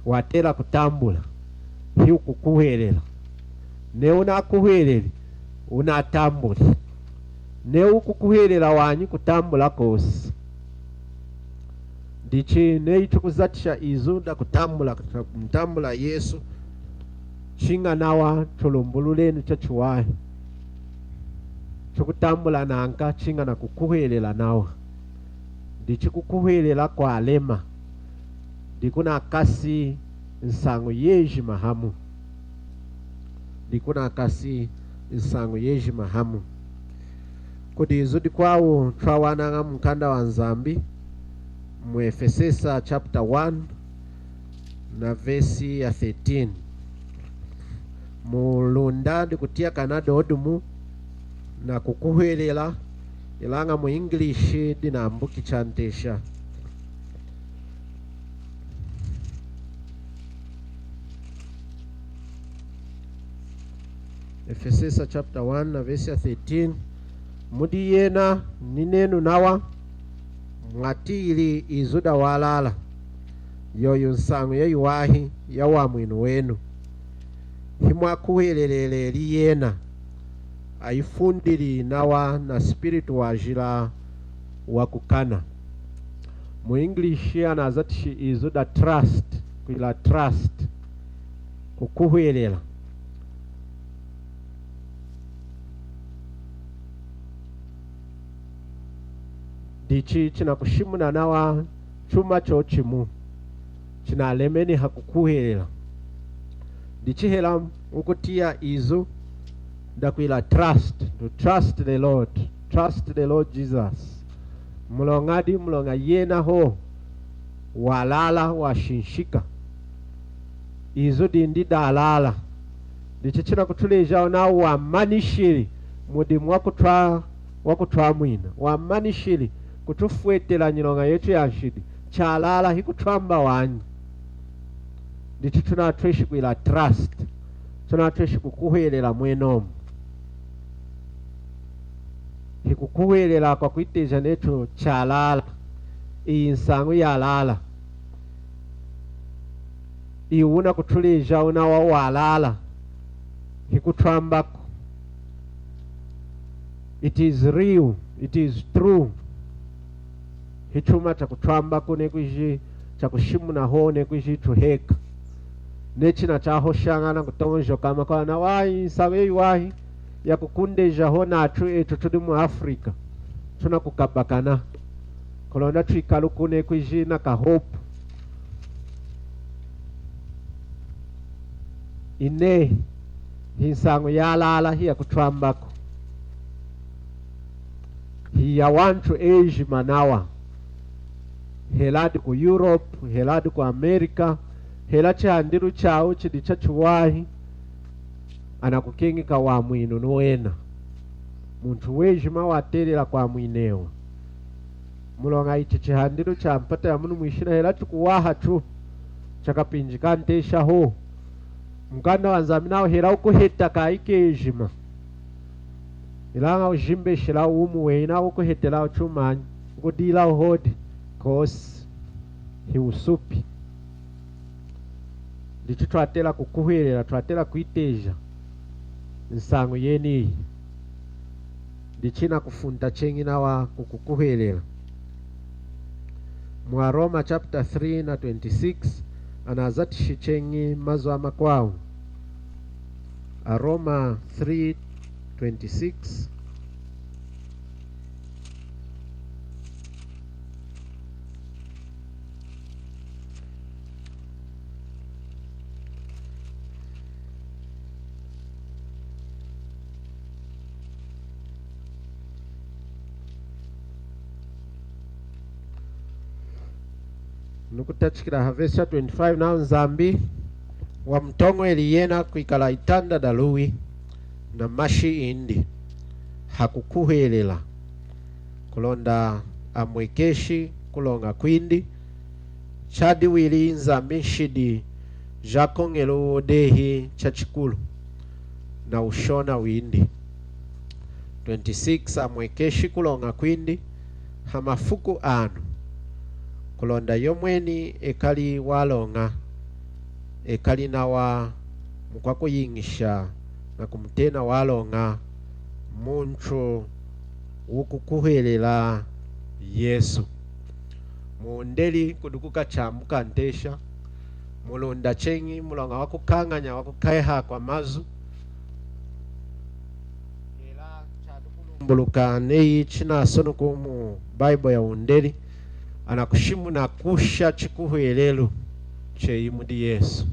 watela kutambula, hiwukukuhwelela. Neyi wunakuhweleli, wunatambuli. Neyi wukukuhwelela wanyi, kutambula kwosi. Ndichi neyi tukuzatisha izu dakutambula, kumutambula Yesu, chiña nawa tulumbululenu chachiwahi. Tukutambula nanka? Chiña nakukuhwelela nawa. Ndichi kukuhwelela kwalema, ndikunakasi nsañu yejima hamu. Ndikunakasi nsañu yejima hamu. Kudi izu dikwawu twawanaña mumukanda waNzambi, mu Efesesa chapter one na verse ya thirteen. Mu Lunda dikutiyakana dodumu nakukuhwelela, ilaña mu English dinambuki chantesha. Efesesa chapter one na verse ya thirteen. Mudi yena, ninenu nawa mwatiyili izu dawalala, yoyu nsañu yayiwahi ya wamwinu wenu. Himwakuhweleleli yena, ayifundili nawa na Spiritu Wajila wakukana. Mu English anazatishi izu da trust, kwila trust, kukuhwelela. Dichi chinakushimuna nawa chuma chochimu, chinalemeni hakukuhwelela. Dichi hela nkutiya izu dakwila trust, to trust the Lord, trust the Lord Jesus. Muloña di, muloña yena hohu walala, washinshika. Izu dindi dalala. Dichi chinakutulejawu nawu wamanishili mudimu wakutwa-, wakutwamwina. Wamanishili kutufwetela nyiloña yetu yanshidi. Chalala, hikutwamba wanyi. Dichi tunatweshi kwila trust. Tunatweshi kukuhwelela mwenomu. Hikukuhwelela kwakwiteja netu chalala. Iyi nsañu yalala. Iwu wunakutuleja wuna wa walala. Hikutwambaku. It is real. It is true. Hichuma chakutwambaku neyi kwiji chakushimuna hohu neyi kwiji tuheka. Neyi china chahoshaña nakutoñojoka amakwawu nawu nsañu yayiwahi yakukundeja hohu nachu etu tudi mu Africa. Tunakukabakana. Kulonda twikaluku neyi kwiji naka hope. Inehi, hinsañu yalala hiyakutwambaku. Hiyawantu ejima nawa. Hela adi ku Europe, hela adi ku America, hela chihandilu chawu chidi chachiwahi, anakukeñeka wamwinu niwena. Muntu wejima watelela kwamwinewa. Muloña ichi chihandilu champata yamunu mwishina hela chikuwaha chu, chakapinji kantesha hohu. Mukanda wa Nzambi nawu hela wukuheta kaayi kejima. Ilaña wujimbeshela wumi weyi nawu wukuhetela chumanyi, wukudila hohu di, kosi, hiwusupi. Dichi twatela kukuhwelela, twatela kwiteja nsañu yeniyi. Dichi nakufunta cheñi nawa kukukuhwelela. Mu Aroma chapter three na twenty-six, anazatishi cheñi mazu amakwawu. Aroma three twenty-six. Nukutachikila ha verse ya twenty-five nawu Nzambi wamutoñweli yena kwikala itanda daluwi na mashi indi hakukuhwelela, kulonda amwekeshi kuloña kwindi, chadiwili Nzambi nshidi jakoñeluwu dehi chachikulu na wushona windi. Twenty-six, amwekeshi kuloña kwindi hamafuku anu, kulonda yomweni ekali waloña, ekali nawa mukwakuyiñisha nakumutena waloña, muntu wukukuhwelela Yesu. Mundeli kudi kukachambu kantesha, muLunda cheñi, muloña wakukañanya, wakukeha kwamazu. Ela chadukulumbuluka neyi chinasonuku mu Bible ya wundeli, anakushimuna kusha chikuhwelelu cheyi mudi Yesu.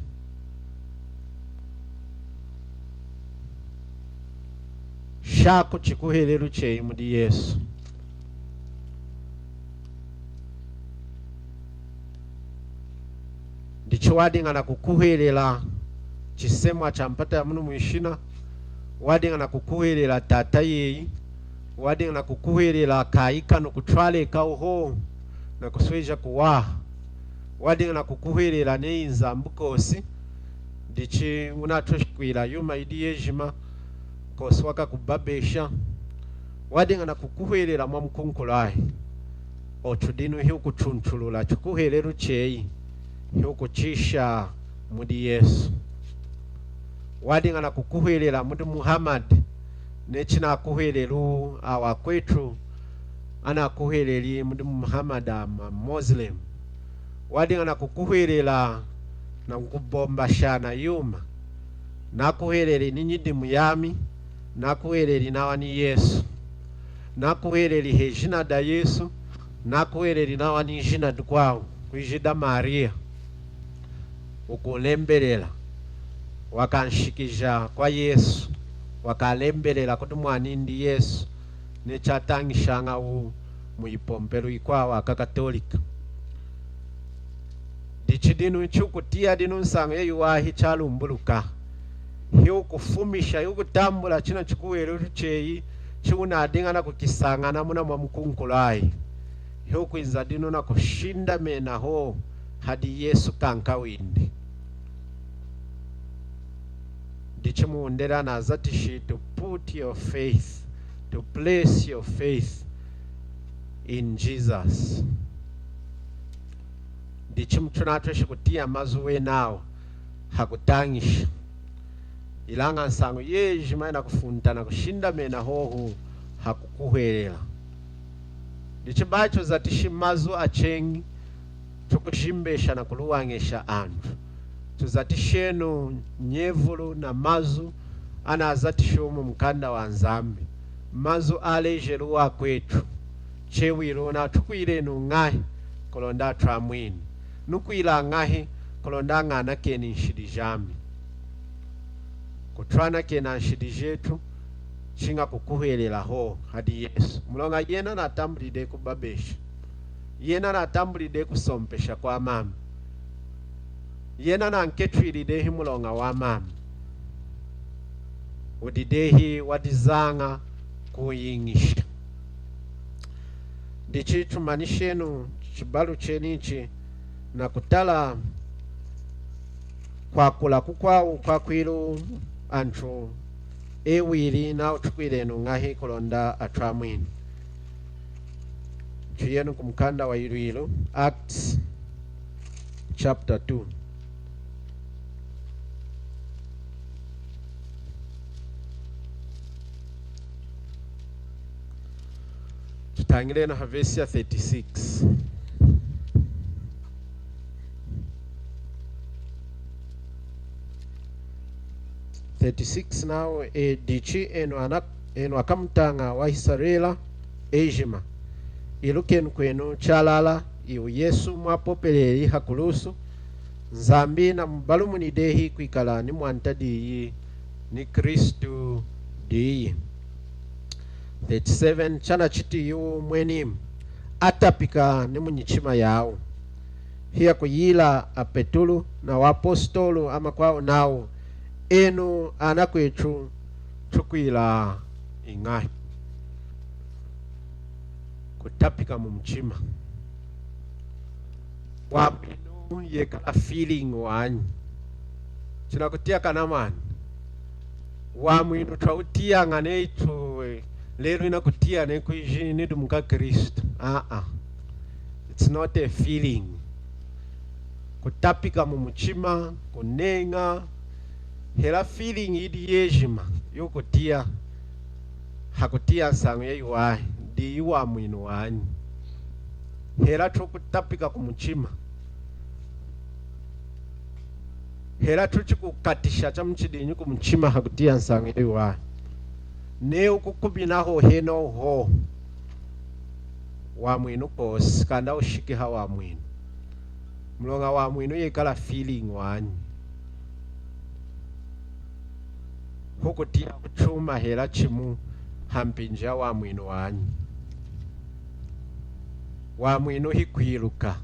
Shaku chikuhwelelu cheyi mudi Yesu. Ndichi wadiña nakukuhwelela chisemwa champata yamunu mwishina, wadiña nakukuhwelela tata yeyi, wadiña nakukuhwelela kaayi kanu kutwalekahu hohu nakusweja kuwaha, wadiña nakukuhwelela neyi Nzambi kosi, ndichi wunatweshi kwila yuma yidi yejima, kosi wakakubabesha, wadiña nakukuhwelela mwamukunkulwayi. Ochu dinu hiwukuchuntulula chikuhwelelu cheyi, hiwukuchisha mudi Yesu. Wadiña nakukuhwelela mudi Muhammad, neyi chinakuhwelelu awa akwetu anakuhweleli mudi Muhammad ama Muslim. Wadiña nakukuhwelela nakubombashana yuma. Nakuhweleli ni nyidimu yami, nakuhweleli nawa ni Yesu. Nakuhweleli hejina da Yesu, Nakuhweleli nawa nijina dikwawu, kwiji da Maria, wukunlembelela, wakanshikija kwa Yesu, wakanlembelela kudi mwanindi Yesu, neyi chatañishañawu muyipompelu yikwawu aka Katolika. Dichi dinu chiwukutiya dinu nsañu yayiwahi chalumbuluka. Hiwukufumisha, hiwukutambula china chikuhwelelu cheyi, chiwunadiña nakukisañana muna mwamukunkulwayi. Hiwukwinza dinu nakushindamena hohu hadi Yesu kankawindi. Dichi muwundeli anazatishi to put your faith, to place your faith in Jesus. Dichi mutunatweshi kutiya mazu wenawa hakutañisha. Ilaña nsañu yejima yinakufunta nakushindamena hohu hakukuhwelela. Dichi bayi tuzatishi mazu acheñi, tukujimbesha nakuluwañesha antu. Tuzatishenu nyevulu namazu anazatishiwu mumukanda waNzambi, mazu alejeluwu akwetu. Chewiluna, tukwilenu ñahi kulonda atwamwini? Nukwila ñahi kulonda ñanakeni nshidi jami? Kutwanakena nshidi jetu chiña kukuhwelela hohu hadi Yesu. Muloña yena natambwili dehi kubabesha. Yena natambwili dehi kusompesha kwamami. Yena nanketwili dehi muloña wamami. Wudi dehi wadizaña kuyiñisha. Dichi tumanishenu chibalu chenichi nakutala kwakula kukwawu kwakwilu antu ewili nawu tukwilenu ñahi kulonda atwamwini. Tuyenu kumukanda waYilwilu, Acts chapter two. Tutañilenu ha verse ya thirty-six. Thirty-six nawu, e, dichi enu ana, enu akamutaña waIsarela ejima, ilukenu kwenu chalala, iwu Yesu mwapopeleli hakulusu, Nzambi namubalumuni dehi kwikala ni Mwanta diyi, ni Kristu diyi. Thirty-seven, chanachitiyiwu mwenimu, atapika ni munyichima yawu. Hiyakuyila aPetulu nawapostolu amakwawu nawu, enu anakwetu tukwila iñahi? Kutapika mumuchima. Wamwinu yekala feeling wanyi. Chinakutiya kanamani. Wamwinu twawutiyaña netu, e, lelu inakutiya neyi kwiji nidi mukwaKristu. Aa. It's not a feeling. Kutapika mumuchima, kuneña, hela feeling yidi yejima yokutiya, hakutiya nsañu yayiwahi, diyi wamwinu wanyi. Hela tukutapika kumuchima. Hela tuchikukatisha chamuchidinyi kumuchima hakutiya nsañu yayiwahi. Neyi wukukuminahu henohu, wamwinu kwosi, kanda wushiki ha wamwinu. Muloña wamwinu yekala feeling wanyi. Hukutiya kuchuma hela chimu hampinji ya wamwinu wanyi. Wamwinu hikwiluka.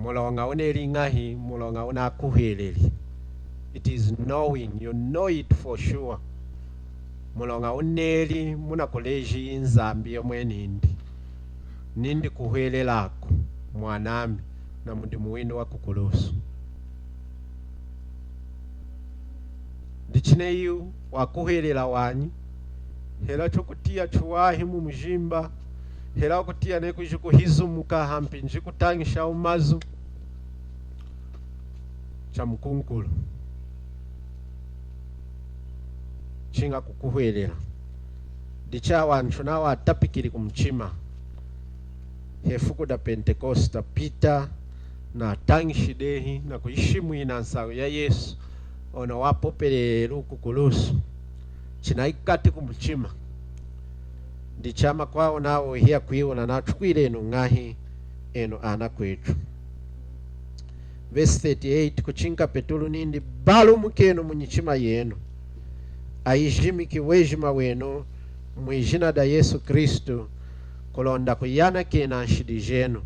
Muloña wuneli ñahi, muloña wunakuhweleli. It is knowing, you know it for sure. Muloña wuneli munakuleji Nzambi yomweni nindi, nindi kuhwelelaku mwanami na mudimu windi wakukulusu. Dichi neyi wakuhwelela wanyi, hela chukutiya chuwahi mumujimba, hela ukutiya neyi kwiji kuhizumuka hampinji kutañisha mazu, chamukunkulu. Chiña kukuhwelela. Dichi awa antu nawa atapikili kumuchima. Hefuku da Pentekosta, Pita natañishi dehi nakuyishimwina nsañu ya Yesu, ona wapopeleliwu kukulusu. Chinayikati kumuchima. Ndi chama kwawu nawu hiyakwihula nawu tukwilenu ñahi enu ana kwetu. Verse thirty-eight, kuchinka Petulu nindi, balumukenu munyichima yenu, ayijimiki wejima wenu mwijina da Yesu Kristu, kulonda kuyanakena nshidi jenu,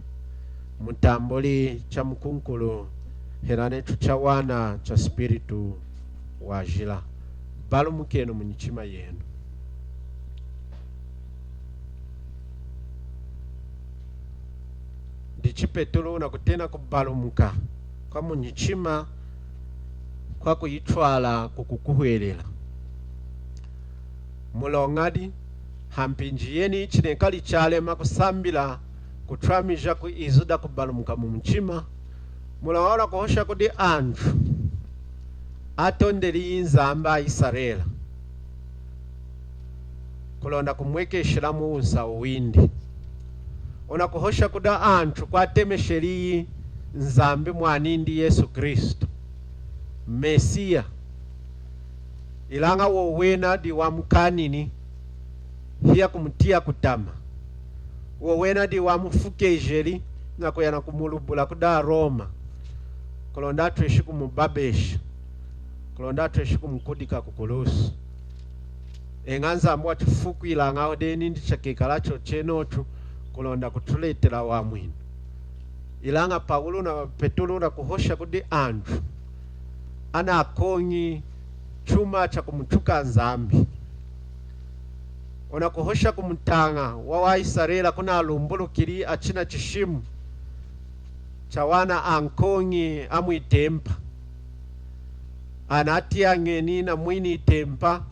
mutambuli chamukunkulu, hela netu chawana cha Spiritu Wajila. Balumukenu munyichima yenu. Ndichi Petulu nakutena kubalumuka kwamunyichima kwakuyitwala kukukuhwelela. Muloñadi, hampinji yeniyi chinekali chalema kusambila kutwamijaku izu dakubalumuka mumuchima, muloña wunakuhosha kudi antu atondeliyi Nzambi aIsarela kulonda kumwekeshelamu wunsahu windi. Wunakuhosha kudi antu kwatemesheliyi Nzambi mwanindi Yesu Kristu, Mesiya. Ilaña wowena diwu wamukanini, hiyakumutiya kutama. Wowena diwu wamufukejeli nakuya nakumulubula kudi aRoma, kulonda atweshi kumubabesha, kulonda atweshi kumukudika kukulusu. Eña Nzambi watufukwila ñahi dehi nindi chakekala chochenochu kulonda kutuletela wamwinu. Ilaña Pawulu na Petulu wunakuhosha kudi antu anakoñi chuma chakumutuka Nzambi. Wunakuhosha kumutaña wawaIsarela kunalumbulukili achina chishimu chawana ankoñi amwitempa. Anatiyañeni namwini itempa,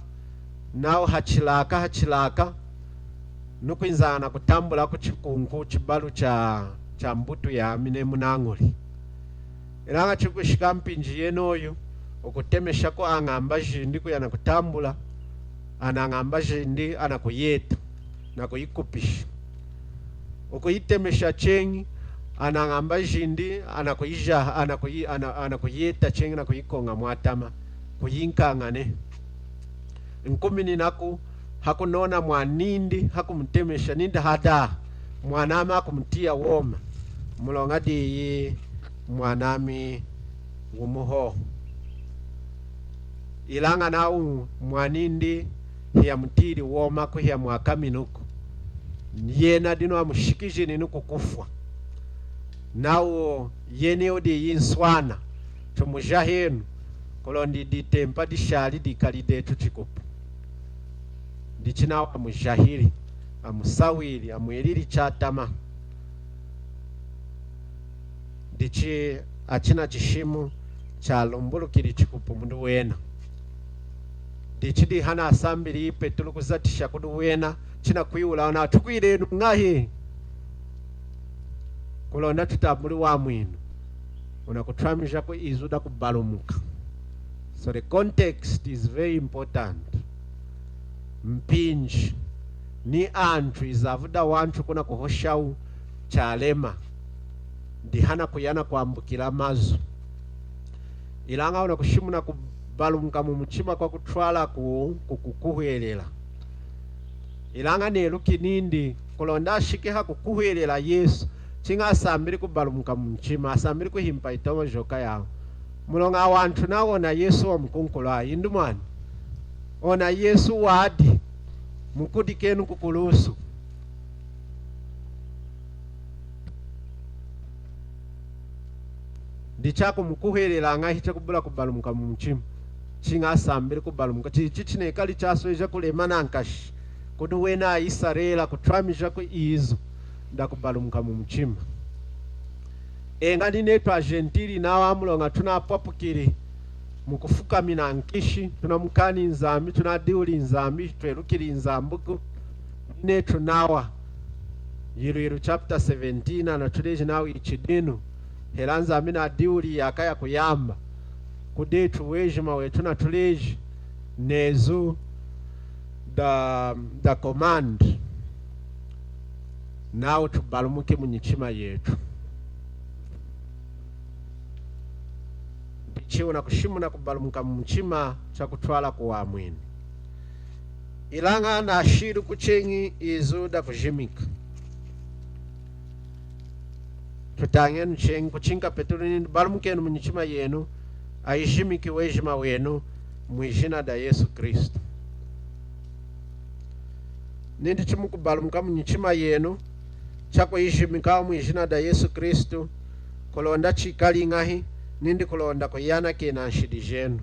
nawu hachilaka, hachilaka, nukwinza nakutambula kuchikunku chibalu cha, cha mbutu yami neyi munañuli. Ilaña chikushika mpinji yenoyu, wukutemeshaku añamba jindi kuya nakutambula, ana añamba jindi anakuyeta nakuyikupisha. Wukuyitemesha cheñi, ana añamba jindi anakuyijaha, anakuyi-, ana-, anakuyeta cheñi nakuyikoña mwatama, kuyinkaña nehi. Nkumininaku hakunona mwanindi, hakumutemesha nindi hadaha mwanami akumutiya woma, muloña diyi mwanami wumu hohu. Ilaña nawu mwanindi hiyamutiyili womaku, hiyamwakaminuku. Yena dinu amushikijini nikukufwa. Nawu yena wudi nswana, tumujahenu, kulonda itempa dishali dikali detu chikupu. Ndichi nawu amujahili, amusawili, amwelili chatama. Ndichi achina chishimu chalumbulukili chikupu mudi wena. Ndichi dihana asambili Petulu kuzatisha kudi wena, chinakwihula nawu tukwilenu ñahi kulonda tutambuli wamwinu. Wunakutwamijaku izu dakubalumuka. So the context is very important. Mpinji ni antu, izavu dawantu kunakuhoshawu chalema, dihana kuya nakwambukila mazu. Ilaña wunakushimuna kubalumuka mumuchima kwakutwala ku, ku, kukukuhwelela. Ilaña neluki nindi kulonda ashiki hakukuhwelela Yesu, chiña asambili kubalumuka mumuchima, asambili kuhimpa yitoñojoka yawu. Muloña awantu nawu ona Yesu wamukunkulu, indi mwani, ona Yesu wadi, mukudikenu kukulusu. Ndichi akumukuhwelela ñahi chakubula kubalumuka mumuchima, chiña asambili kubalumuka. Chichi chinekali chasweja kulema nankashi kudi wena aIsarela kutwamijaku izu dakubalumuka mumuchima. Eña ninetu aJentili nawa, muloña tunapwapukili mukufukamina nkishi, tunamukani Nzambi, tunadiwuli Nzambi, twelukili Nzambiku. Ninetu nawa, Yilwilu chapter seventeen anatuleji nawu ichi dinu, hela Nzambi nadiwuli yaaka yakuyamba, kudi etu wejima wetu natuleji nezu da, da command, nawu tubalumuki munyichima yetu. Ndichi wunakushimuna kubalumuka mumuchima chakutwala kuwamwinu. Ilaña nashiluku cheñi izu dakujimika. Tutañenu cheñi, kuchinka Petulu nindi, balumukenu munyichima yenu, ayijimiki wejima wenu mwijina da Yesu Kristu. Nindi chimukubalumuka munyichima yenu, chakuyijimika mwijina da Yesu Kristu, kulonda chikali ñahi, nindi kulonda kuyanakena nshidi jenu.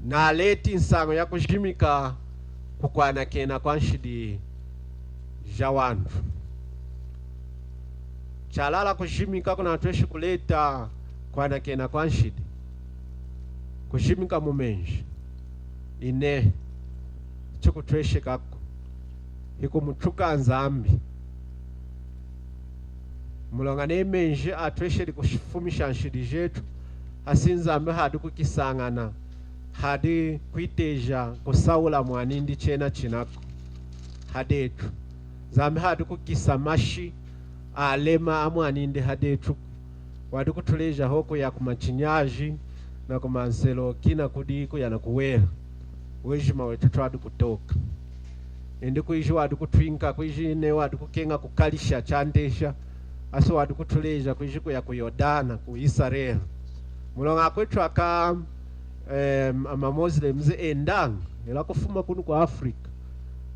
Naleti nsañu yakujimika kukwanakena kwa nshidi jawantu. Chalala kujimika kunatweshi kuleta kwanakena kwa nshidi. Kujimika mumenji, inehi, chikutweshekaku. Hikumutuka Nzambi. Muloña neyi menji atwesheli kufumisha nshidi jetu, hasi Nzambi hadi kukisañana, hadi kwiteja kusawula mwanindi chena chinaku hadetu. Nzambi hadi kukisa mashi alema amwanindi hadetu. Wadi kutuleja hohu kuya kumachinyaji, nakumanseloki, nakudi kuya nakuwela. Wejima wetu twadi kutoka. Indi kwiji wadi kutwinka, kwiji neyi wadi kukeña kukalisha chantesha, hasi wadi kutuleja kwiji kuya ku Yordana, ku Isarela. Muloña akwetu aka, em, ama Muslims endaña, hela kufuma kunu ku Africa,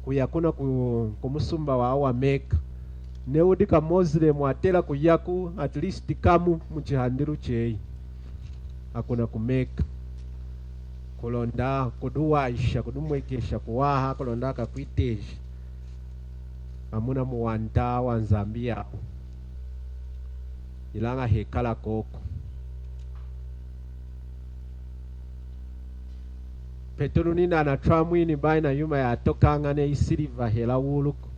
kuya kuna ku, kumusumba wa, wa Mecca. Neyi wudi ka Muslim watela kuyaku at least kamu muchihandilu cheyi. Akuna ku Mecca. Kulonda kudiwahisha, kudimwekesha kuwaha, kulonda akakwiteji amuna muwanta wa Nzambi yawu. Ilaña hekala kwoku. Petulu nindi anatwamwini bayi na yuma yatokaña neyi siliva hela wuluku.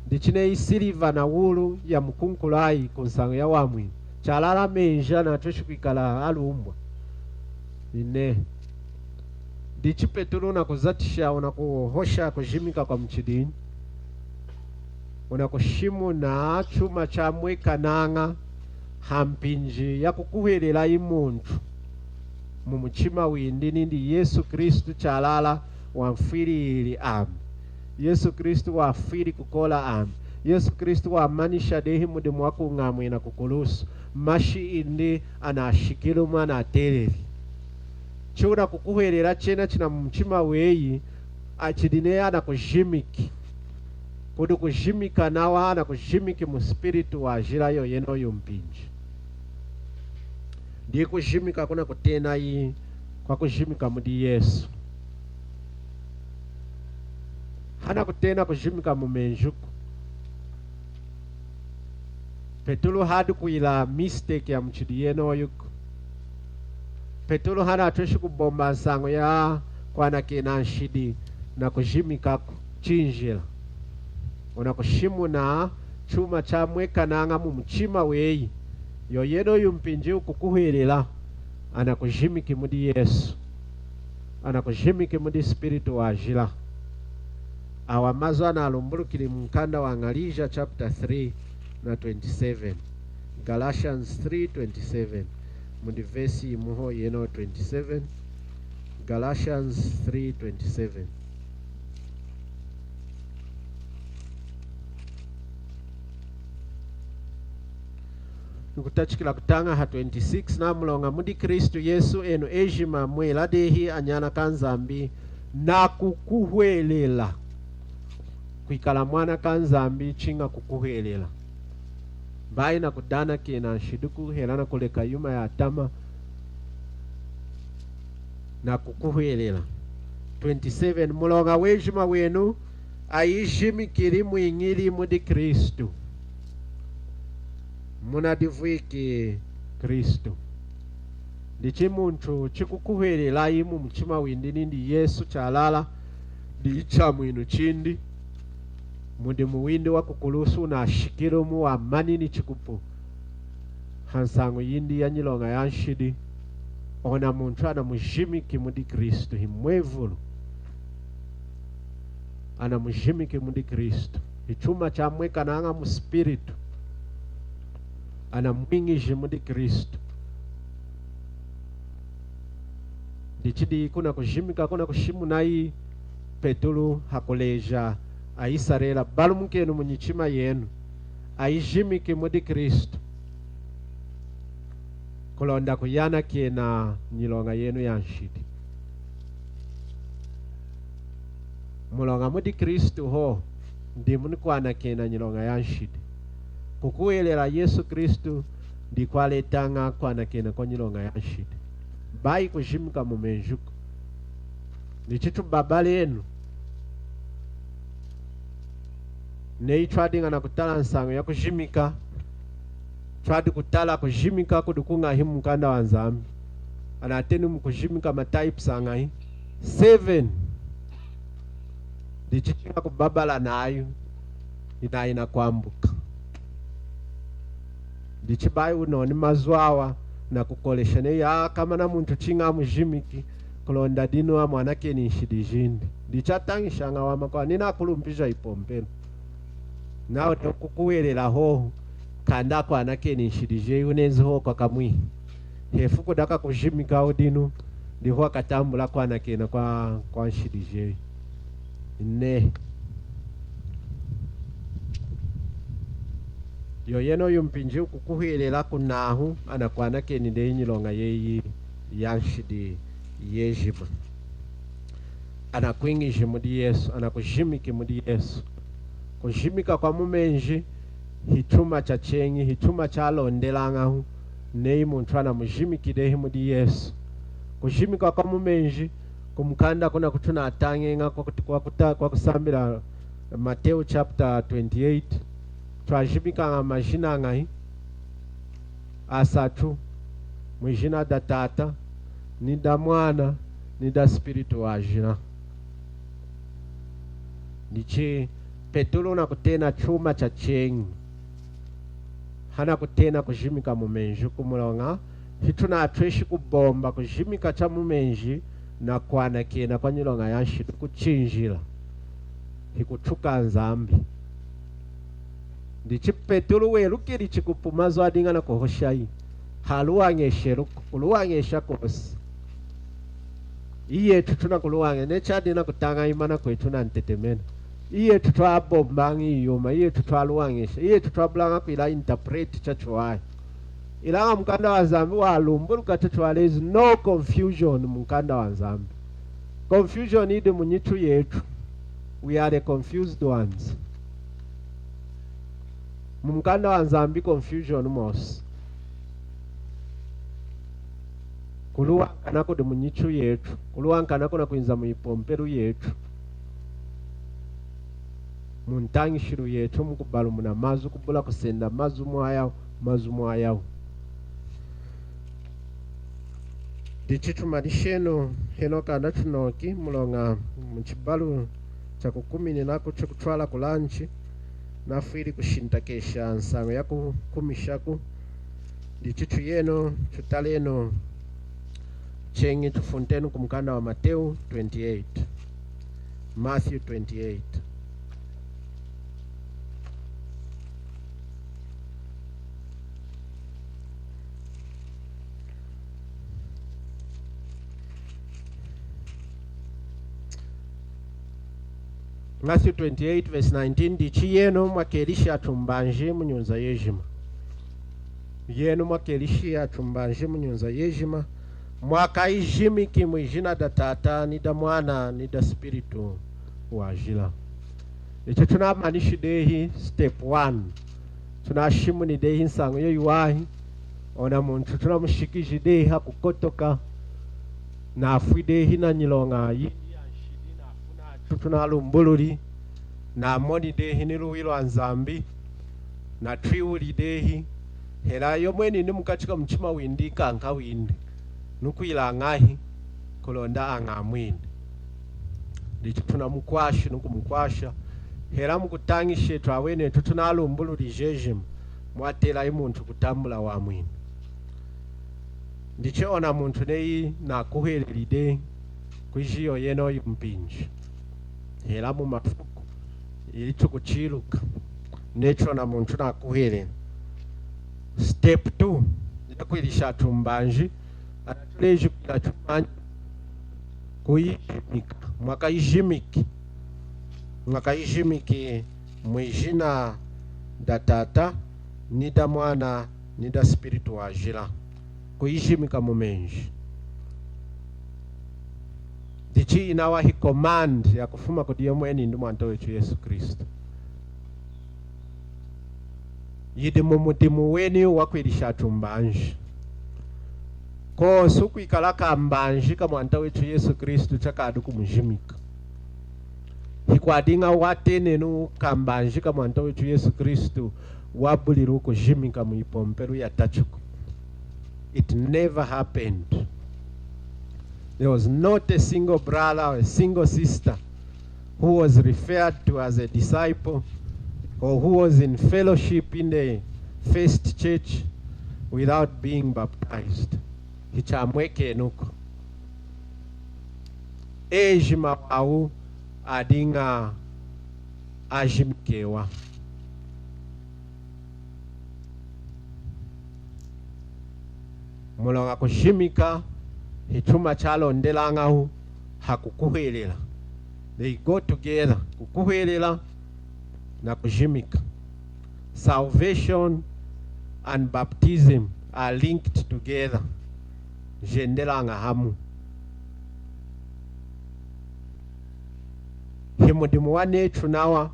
Ndichi neyi siliva na wulu yamukunkulayi kunsañu yawamwinu, chalala menji anatweshi kwikala alumbwa. Inehi. Ndichi Petulu nakuzatisha, wunakuhosha kujimika kwamuchidinyi? Wunakushimuna chuma chamwekanaña hampinji yakukuhwelelayi muntu mumuchima windi nindi Yesu Kristu chalala wamfwilili ami. Yesu Kristu wafwili kukola ami. Yesu Kristu wamanisha dehi mudimu wakuñamwina kukulusu. Mashi indi anashikilumu, anateleli. Chiwunakukuhwelela chena china mumuchima weyi, achidi neyi anakujimiki. Kudi kujimika nawa anakujimiki muspiritu wajila yoyenoyu mpinji. Ndi kujimika kunakutenayi kwakujimika mudi Yesu. Hanakutena kujimika mumenjiku. Petulu hadi kwila mistake yamuchidi yenoyuku. Petulu hanatweshi kubomba nsañu yakwanakena nshidi nakujimikaku. Chinjila. Wunakushimuna chuma chamwekanaña mumuchima weyi. Yoyenoyu mpinji wukukuhwelela, anakujimiki mudi Yesu. Anakujimiki mudi Spiritu wajila. Awa mazu analumbulukili mumukanda wa Ñalija chapter three na twenty-seven. Galatians three twenty-seven. Mudi vesi yimu hohu yenoyu, twenty-seven. Galatians three twenty-seven. Nikutachikila kutaña ha twenty-six, nawu muloña mudi Kristu Yesu enu ejima mwela dehi anyana kaNzambi nakukuhwelela. Kwikala mwana kaNzambi chiña kukuhwelela. Bayi nakudanakena nshidiku hela nakuleka yuma yatama nakukuhwelela. Twenty-seven, muloña wejima wenu ayijimikili mwiñili mudi Kristu. Munadivwiki Kristu. Ndichi muntu chikukuhwelelayi mumuchima windi nindi Yesu chalala, ndi chamwinu chindi, mudimu windi wakukulusu wunashikilumu, wamanini chikupu hansañu yindi yanyiloña yanshidi, ona muntu anamujimiki mudi Kristu, himwevulu. Anamujimiki mudi Kristu. Hichuma chamwekanaña muspiritu. Anamwiñiji mudi Kristu. Ndichidi kunakujimika, kunakushimunayi Petulu hakuleja aIsarela, balumukenu munyichima yenu, ayijimiki mudi Kristu, kulonda kuyanakena nyiloña yenu yanshidi. Muloña mudi Kristu hohu, ndi munu kwanakena nyiloña yanshidi. Kukuhwelela Yesu Kristu ndi kwaletaña kwanakena kwa nyiloña yanshidi. Bayi kujimika mumenjiku. Dichi tubabalenu. Neyi twadiña nakutala nsañu ya kujimika, twadi kutala kujimika kudi kuñahi mumukanda wa Nzambi. Anateni mukujimika ma types añahi? Seven. Dichi chiña kubabala nayu, inayi nakwambuka. Dichi bayi wunoni mazu awa nakukolesha neyi, a, komana muntu chiña amujimiki, kulonda dinu amwanakeni nshidi jindi. Dichi atañishaña amakwawu, ni nakulumpija ipompelu. Nawa neyi wukukuhwelela hohu, kanda akwanakeni nshidi jeyi, wunenzi hohu kwakamwihi. Hefuku dakakujimika dinu, dihu wakatambula kwanakena kwa, kwa nshidi jeyi. Nehi. Yoyenoyu mpinji wukukuhwelela kunahu, anakwanakeni dehi nyiloña yeyi yanshidi yejima. Anakwiñiji mudi Yesu, anakujimiki mudi Yesu. Kujimika kwa mumenji hichuma chacheñi, hichuma chalondelañahu neyi muntu anamujimiki dehi mudi Yesu. Kujimika kwa mumenji kumukanda kuna kutunatañeña kwa kuti-, kwa kuta-, kwa kusambila Mateo chapter twenty-eight. Twajimikaña majina añahi? Asatu. Mwijina da Tata, ni da Mwana, ni da Spiritu Wajila. Dichi Petulu nakutena chuma chacheñi. Hanakutena kujimika mumenji ku muloña, hitunatweshi kubomba kujimika cha mumenji na kwanakena kwa nyiloña yanshidi kuchinjila. Hikutuka Nzambi. Dichi Petulu welukili chikupu mazu adiña nakuhoshayi. Haluwañesheluku, kuluwañesha kosi. Iyetu tunakuluwañe-, neyi chadi nakutaña imana kwetu na ntetemena. Iyetu twabombaña iyuma, iyetu twaluwañesha, iyetu twabulaña kwila interpret chachiwahi. Ilaña mukanda wa Nzambi walumbuluka, there is no confusion mumukanda wa Nzambi. Confusion yidi munyitu yetu. We are the confused ones. Mumukanda wa Nzambi confusion mwosi. Kuluwankana kudi munyitu yetu. Kuluwankana kunakwinza muyipompelu yetu. Muntañishilu yetu, mukubalumuna mazu, kubula kusenda mazu mwayawu, mazu mwayawu. Dichi tumanishenu henohu kanda tunoki, muloña muchibalu chakukumininaku chakutwala ku lunch, nafwili kushintakesha nsañu yakukumishaku. Dichi tuyenu, tutalenu cheñi, tufuntenu kumukanda wa Mateu twenty-eight. Matthew twenty-eight. Matthew twenty-eight verse nineteen, dichi yenu mwakelishi atumbanji munyunza yejima. Yenu mwakelishi atumbanji munyunza yejima, mwakayijimiki mwijina da Tata, ni da Mwana, ni da Spiritu Wajila. Ichi tunamanishi dehi step one. Tunashimuni dehi nsañu yayiwahi. Ona muntu tunamushikiji dehi hakukotoka. Nafwi dehi na nyiloña yindi yanshidi, nafwi nachu tunalumbululi. Namoni dehi ni luwi lwa Nzambi. Natwihuli dehi. Hela yomweni ni mukachi ka muchima windi, nkanka windi. Nukwila ñahi kulonda añamwini. Dichi tunamukwashi, nukumukwasha. Hela mukutañisha etu awenetu tunalumbululi jejima, mwatela imuntu kutambula wamwinu. Dichi ona muntu neyi nakuhweleli dehi kwiji yoyenoyu mpinji, hela mumafuku, ili tukuchiluka, neyi ona muntu nakuhwelela. Step two, yakwilisha atumbanji, anatuleji kwila chumanyi? Kuyijimika. Mwakayijimiki. Mwakayijimiki mwijina da Tata, ni da Mwana, ni da Spiritu Wajila. Kuyijimika mumenji. Dichi nawa hi command yakufuma kudi yomweni indi Mwanta wetu Yesu Kristu. Yidi mumudimu weni wakwilisha atumbanji. Kosi wukwikala kambanji ka Mwanta wetu Yesu Kristu chakadi kumujimika. Hikwadiña watenenu kambanji ka Mwanta wetu Yesu Kristu wabulili kujimika muyipompelu yatachiku. It never happened. There was not a single brother or a single sister who was referred to as a disciple or who was in fellowship in the first church without being baptized. Hichamwekenuku. Ejima wawu adiña ajimikewa. Muloña kujimika hichuma chalondelañawu hakukuhwelela. They go together. Kukuhwelela na kujimika. Salvation and baptism are linked together. Jendelaña hamu. Himudimu wanetu nawa,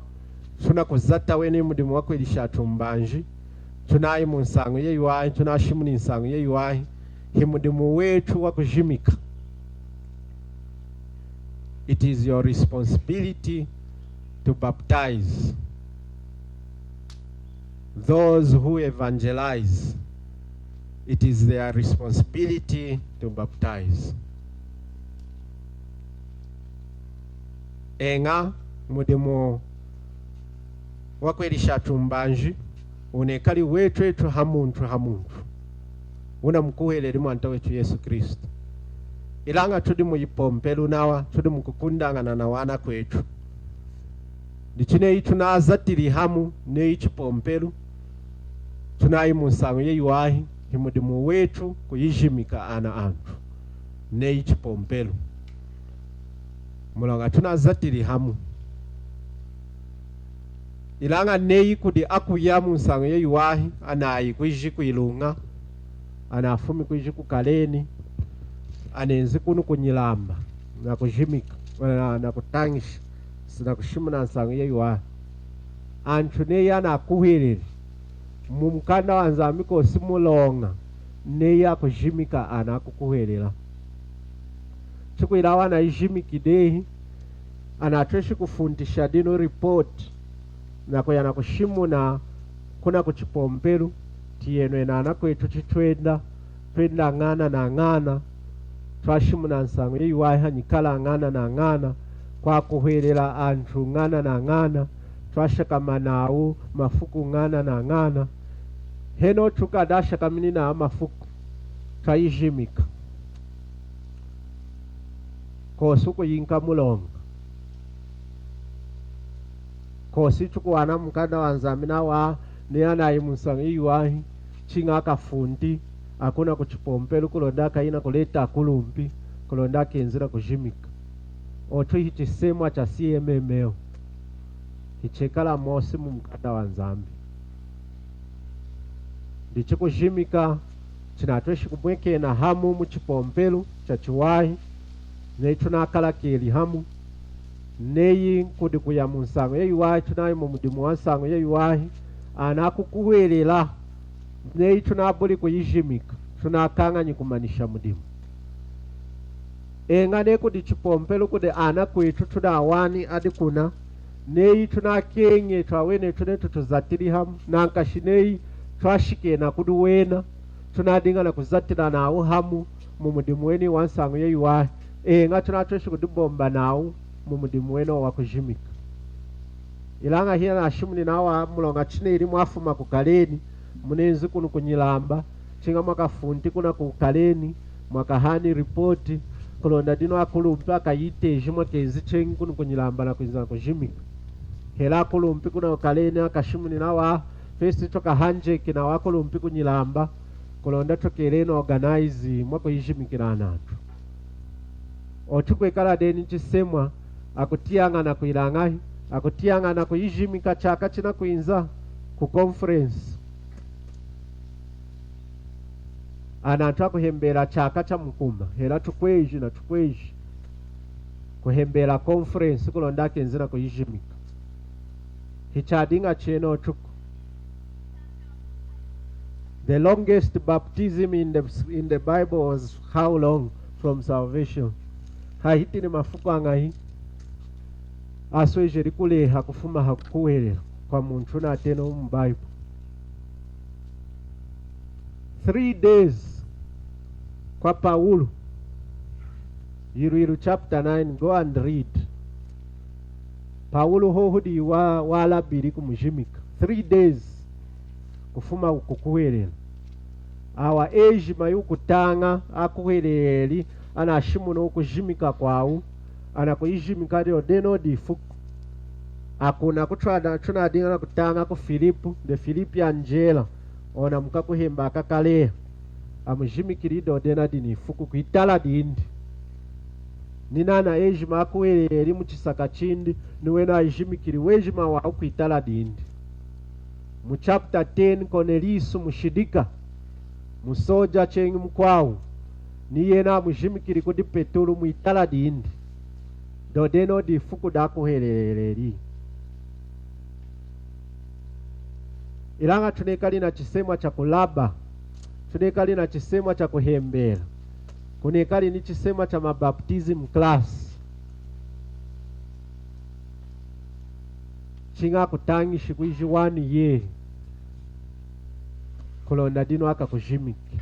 tunakuzata wena himudimu wakwilisha atumbanji, tunayi munsañu yayiwahi, tunashimuni nsañu yayiwahi, himudimu wetu wakujimika. It is your responsibility to baptize. Those who evangelize, it is their responsibility to baptize. Eña, mudimu wakwilisha atumbanji wunekali wetu etu hamuntu hamuntu, wunamukuhweleli Mwanta wetu Yesu Kristu. Ilaña tudi muyipompelu nawa, tudi mukukundañana nawanakwetu. Dichi neyi tunazatili hamu neyi chipompelu, tunayi munsañu yayiwahi, himudimu wetu kuyijimika ana antu neyi chipompelu. Muloña tunazatili hamu. Ilaña neyi kudi akuya munsañu yayiwahi, anayi kwiji kwiluña, anafumi kwiji kuKaleni, anenzi kunu kuNyilamba nakujimika, na, nakutañisha, nakushimuna nsañu yayiwahi. Antu neyi anakuhweleli, mumukanda waNzambi kosi muloña neyi akujimika ana akukuhwelela. Chikwila awa anayijimiki dehi, anatweshi kufuntisha dinu report nakuya nakushimuna kuna kuchipompelu, tiyenu enu anakwetu chitwenda, twenda ñana na ñana, twashimuna nsañu yayiwahi hanyikala ñana na ñana, kwakuhwelela antu ñana na ñana, twashakama nawu mafuku ñana na ñana. Henohu tukadashakamini nawu mafuku, twayijimika. Kosi wukuyinka muloña. Kosi tukuwana mukanda waNzambi nawu neyi anayi munsañu yayiwahi, chiña akafunti, akuna kuchipompelu kulonda akayi nakuleta akulumpi, kulonda akenzi nakujimika. Ochu hichisemwa chaCMML. Hichekala mosi mumukanda waNzambi. Dichi kujimika chinatweshi kumwekena hamu muchipompelu chachiwahi, neyi tunakalakeli hamu, neyi kudi kuya munsañu yayiwahi, tunayi mumudimu wansañu yayiwahi, ana akukuhwelela, neyi tunabuli kuyijimika, tunakañanyi kumanisha mudimu. Eña neyi kudi chipompelu kudi anakwetu tunawani adi kuna, neyi tunakeñi etu awenetu netu tuzatili hamu, nankashi neyi twashikena kudi wena, tunadiña nakuzatila nawu hamu mumudimu weni wansañu yayiwahi, eña tunatweshi kudibomba nawu mumudimu wenowu wakujimika. Ilaña hiyanashimuni nawu muloña chineli mwafuma kuKaleni, munenzi kunu kuNyilamba, chiña mwakafunti kuna kuKaleni, mwakahani report, kulonda dinu akulumpi akayiteji mwakenzi cheñi kunu kuNyilamba nakwinza nakujimika. Hela akulumpi kuna kuKaleni akashimuni nawu, first tukahanjeki nawu akulumpi kuNyilamba, kulonda tukeleni organize mwakuyijimikila antu. Ochu kwekala dehi ni chisemwa, akutiyañana kwila ñahi? Akutiyañana kuyijimika chaka chinakwinza ku conference. Ana antu akuhembela chaka chamukuma, hela tukweji na tukweji, kuhembela conference kulonda akenzi nakuyijimika. Hichadiña chenochuku. The longest baptism in the, in the Bible was how long from salvation? Hahitini mafuku añahi aswejeli kuleha kufuma hakukuhwelela kwa muntu nateni mu Bible? Three days kwa Paulo. Yilwilu chapter nine, go and read. Paulo hohu diyi wa, walabili kumujimika. Three days kufuma kukuhwelela. Awa ejima yukutaña akuhweleli, anashimuna ukujimika kwawu, anakuyijimika dinu dinu difuku. Akuna kuchwada, chunadiña nakutaña ku Filipu, the Philippian jailer, ona mukakuhemba akakaleya. Amujimikili dinu dinu dinu ifuku kwitala dindi. Ninana ejima akuhweleli muchisaka chindi, niwena ayijimikili wejima wawu kwitala dindi. Mu chapter ten, Cornelius mushidika, musoja cheñi mukwawu, niyena amujimikili kudi Petulu mwitala dindi. Dinu dinu difuku dakuhweleleli. Ilaña tunekali na chisemwa chakulaba, tunekali na chisemwa chakuhembela, kunekali ni chisemwa cha ma baptism class. Chiña akutañishi kwiji wanu ye kulonda dinu akakujimiki.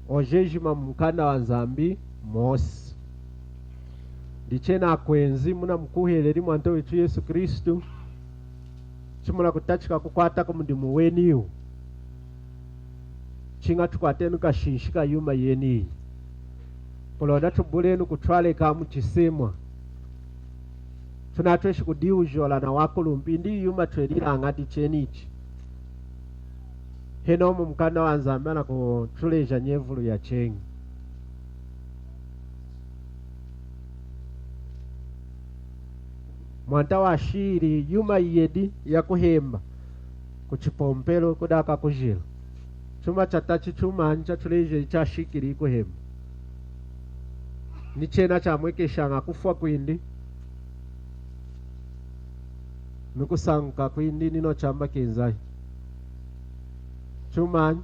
Ojejima mu mukanda wa Nzambi mosi. Dichi enu akwenzi munamukuhweleli Mwanta wetu Yesu Kristu, chimunakutachika kukwata ku mudimu weniwu. Chiña tukwatenu kashinshi ka yuma yeniyi. Kulonda tubulenu kutwaleka mu chisemwa. Tunatweshi kudiwujola na wakulumpi, indi yuma twelilaña dichenichi. Henohu mu mukanda wa Nzambi anakutuleja nyevulu yacheñi. Mwanta washili yuma yiyedi yakuhemba ku chipompelu kudi akakujila. Chuma chatachi chumanyi chatuleji chashikili kuhemba? Ni chena chamwekeshaña kufwa kwindi ni kusañuka kwindi, nino chamba kenzayi. Chumanyi?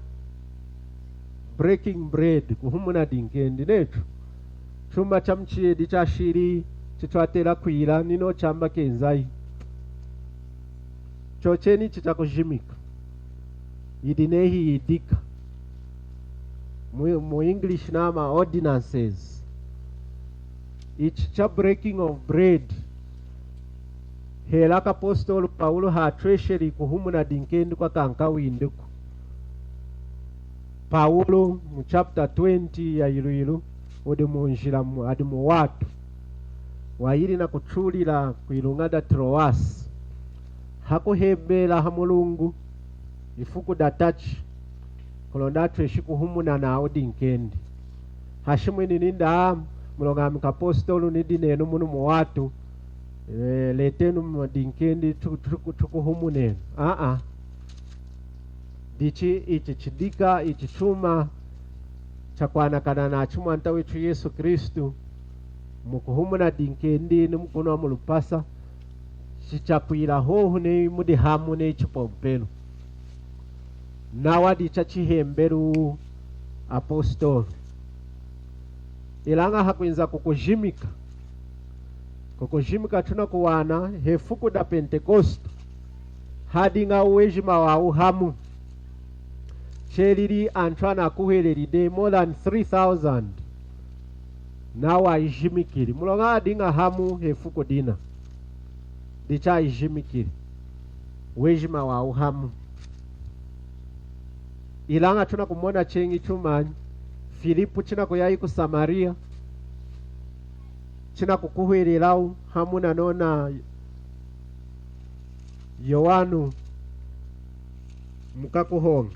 Breaking bread, kuhumuna dinkendi, netu. Chuma chamuchiyedi chashili chitwatela kwila, nino chamba kenzayi. Chocheni ichi chakujimika. Yidi neyi yidika. Mu, mu English nama ordinances. Ichi cha breaking of bread, hela kapostolu Paulo hatwesheli kuhumuna dinkendi kwakankawindiku. Paulo mu chapter twenty ya Yilwilu, wudi munjila mu, adi muwatu. Wayili nakutulila kwiluña da Troas. Hakuhembela ha Mulungu ifuku datachi, kulonda atweshi kuhumuna nawu dinkendi. Hashimwini nindi, muloña ami kapostolu nidi nenu munu muwatu, eh, letenu mu dinkendi tu-, tu-, tukuhumunenu. Aa. Dichi ichi chidika, ichi chuma chakwanakana nachu Mwanta wetu Yesu Kristu, mukuhumuna dinkendi ni mukunwa mulupasa, chichakwila hohu neyi mudi hamu neyi chipompelu. Nawa dichachihembeluwu apostolu. Ilaña hakwinza kukujimika. Kukujimika tunakuwana hefuku da Pentekoste. Hadiña wejima wawu hamu. Chelili antu anakuhweleli dehi more than three thousand. Nawa ayijimikili. Muloña adiña hamu hefuku dina. Dichi ayijimikili. Wejima wawu hamu. Ilaña tunakumona cheñi chumanyi? Filipu chinakuyayi ku Samaria, chinakukuhwelelawu hamu nanona Yowanu mukakuhoña.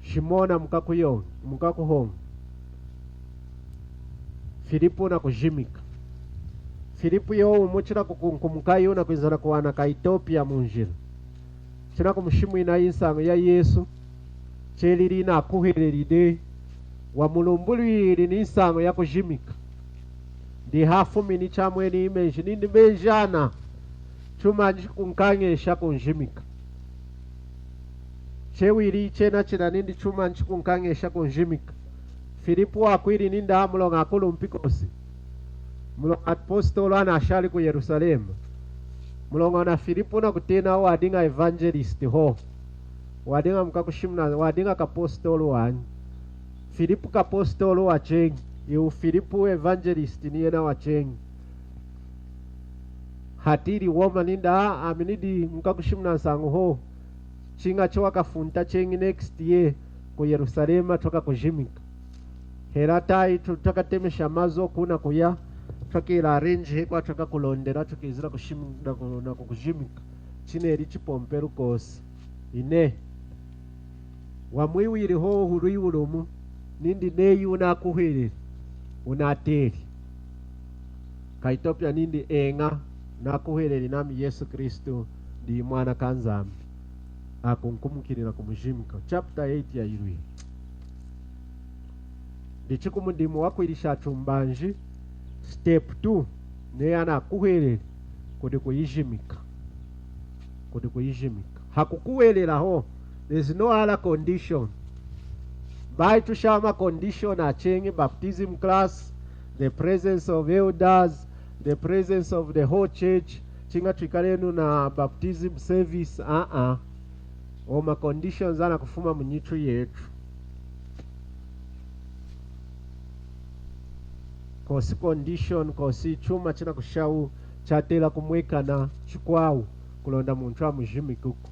Shimona mukakuyo-, mukakuhoña. Filipu nakujimika. Filipu yowu muchina kukunkumuka yu nakwinza nakuwana kaEtiopia munjila. China kumushimwina nsañu ya Yesu, chelili nakuhweleli dehi, wamulumbulwili ni nsañu ya kujimika. Dihafumini chamweni menji nindi, menji ana, chumanyi chikunkañesha kunjimika? Chewili chena china nindi, chumanyi chikunkañesha kunjimika? Filipu wakwili nindi, a, muloña akulumpi kwosi. Muloña apostolu anashali ku Yerusalema. Muloña ona Filipu nakutena wadiña evangelist ho. Wadiña mukakushimuna, wadiña kapostolu wanyi. Filipu kapostolu wacheñi, iwu Filipu evangelist ni yena wacheñi. Hatili woma nindi, a, ami nidi mukakushimuna nsañu ho. Chiña chiwakafunta cheñi next year ku Yerusalema twakakujimika. Hela tayi tu-, twakatemesha mazu kuna kuya, twakela arrange hekwa twakakulondela, twakizila kushimi-, naku-, nakukujimika. Chineli chipompelu kwosi. Ine. Wamwiwili hohu lwiwulumu, nindi neyi wunakuhweleli, wunateli. KaEtiopia nindi eña, nakuhweleli nami Yesu Kristu, ndi mwana kaNzambi. Akunkumukili nakumujimika. Chapter eight ya Ilwili. Dichi kumudimu wakwilisha atumbanji, step two, neyi anakuhweleli, kudi kuyijimika. Kudi kuyijimika. Hakukuhwelela ho, there's no other condition. Bayi tusha macondition acheñi, baptism class, the presence of elders, the presence of the whole church, chiña twikalenu na baptism service, a-a. O maconditions anakufuma munyitu yetu. Kwosi condition, kwosi chuma chinakushawu chatela kumwekana chikwawu kulonda muntu amujimikuku.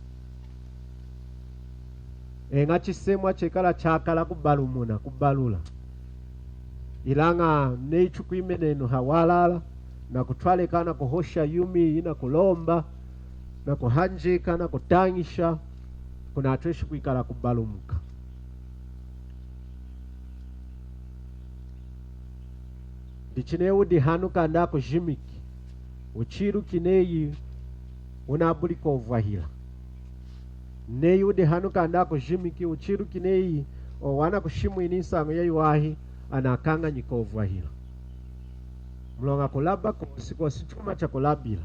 Eña chisemwa chekala chakala kubalumuna, kubalula. Ilaña neyi tukwimenenu hawalala, nakutwaleka nakuhosha yuma iyi, nakulomba, nakuhanjeka, nakutañisha, kunatweshi kwikala kubalumuka. Dichi neyi wudi hanu kanda akujimiki, wuchiluki neyi wunabuli kwovwahila. Neyi wudi hanu kanda akujimiki, wuchiluki neyi owu anakushimwini nsañu yayiwahi anakañanyi kwovwahila. Muloña kulaba kwosi, kwosi chuma chakulabila.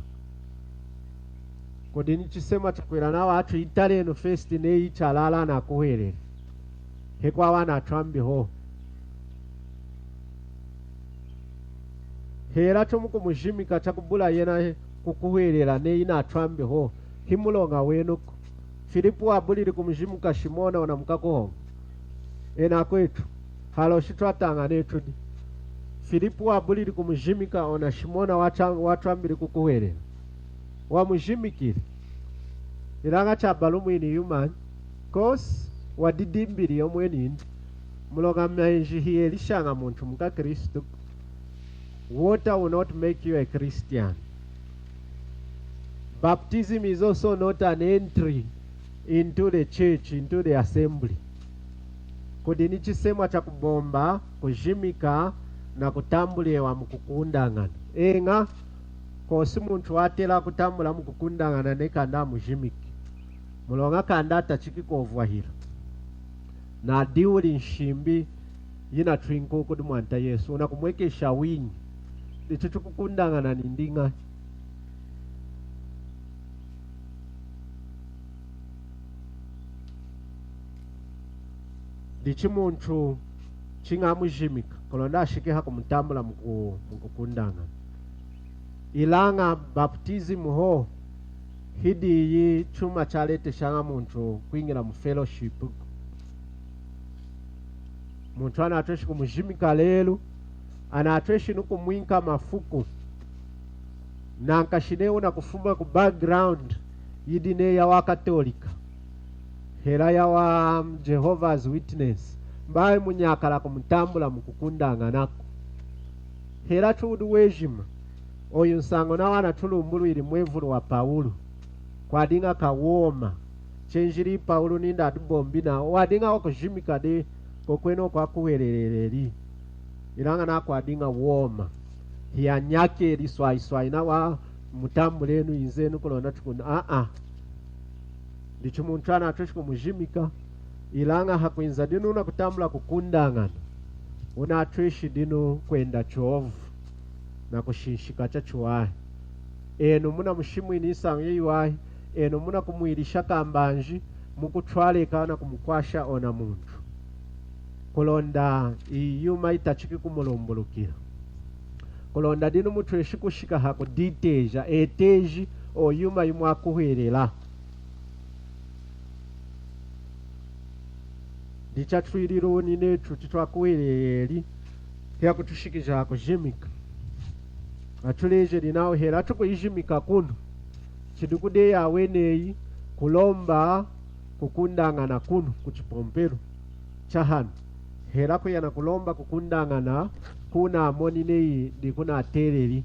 Kudi ni chisemwa chakwila nawu atu italenu first neyi chalala anakuhweleli. Hekwawu anatwambi hohu. Hela chomukumujimika chakubula yena kukuhwelela neyi natwambi hohu. Himuloña wenuku. Filipu wabulili kumujimika Shimona ona mukakuhoña. Enu akwetu, haloshi twataña netu di. Filipu wabulili kumujimika ona Shimona watwa-, watwambili kukuhwelela. Wamujimikili. Ilaña chabalumwini yumanyi? Kwosi wadidimbili yomweni. Muloña menji hiyelishaña muntu mukaKristu. Water will not make you a Christian. Baptism is also not an entry into the church, into the assembly. Kudi ni chisemwa chakubomba, kujimika, nakutambulewa mukukundañana. Eña, kwosi muntu watela kutambula mukukundañana neyi kanda amujimiki. Muloña kanda atachiki kwovwahila. Nadiwuli nshimbi yinatwinki kudi Mwanta Yesu, wunakumwekesha winyi? Dichi tukukundañana nindi ñahi? Dichi muntu chiña amujimika, kulonda ashiki hakumutambula muku-, mukukundañana. Ilaña baptism hohu, hidiyi chuma chaleteshaña muntu kwiñila mu fellowship. Muntu anatweshi kumujimika lelu, anatweshi nikumwinka mafuku. Nankashi neyi wunakufuma ku background yidi neyi yawaKatolika, hela yawa Jehovah's Witness, mbayi munyakala kumutambula mukukundañanaku. Hela tudi wejima, oyu nsañu nawa anatulumbulwili mwevulu wa Pawulu, kwadiña kawoma, Chenjili Paulu nindi adibombi nawu wadiña wakujimika dehi, kokwenoku akuhweleleli. Ilaña nakwadiña woma. Hiyanyakeli swayi swayi nawa mutambulenu inzenu kulonda tukunda. Aa. Dichi muntu anatweshi kumujimika. Ilaña hakwinza dinu nakutambula kukundañana, unatweshi dinu kwenda chovu nakushinshika chachiwahi. Enu munamushimwini nsañu yayiwahi, enu munakumwilisha kambanji, mukutwaleka nakumukwasha ona muntu. Kulonda iyi yuma yitachiki kumulumbulukila. Kulonda dinu mutweshi kushika hakuditeja, eteji, oyu yuma yimwakuhwelela. Dichi chatwilila netu chitwakuhweleleli, hiyakutushikija hakujimika. Atulejeli nawu hela tukuyijimika kunu, chidi kudi eyi aweni kulomba kukundañana kunu kuchipompelu chahanu. Hela kuya nakulomba kukundañana kunamoni neyi dikunateleli,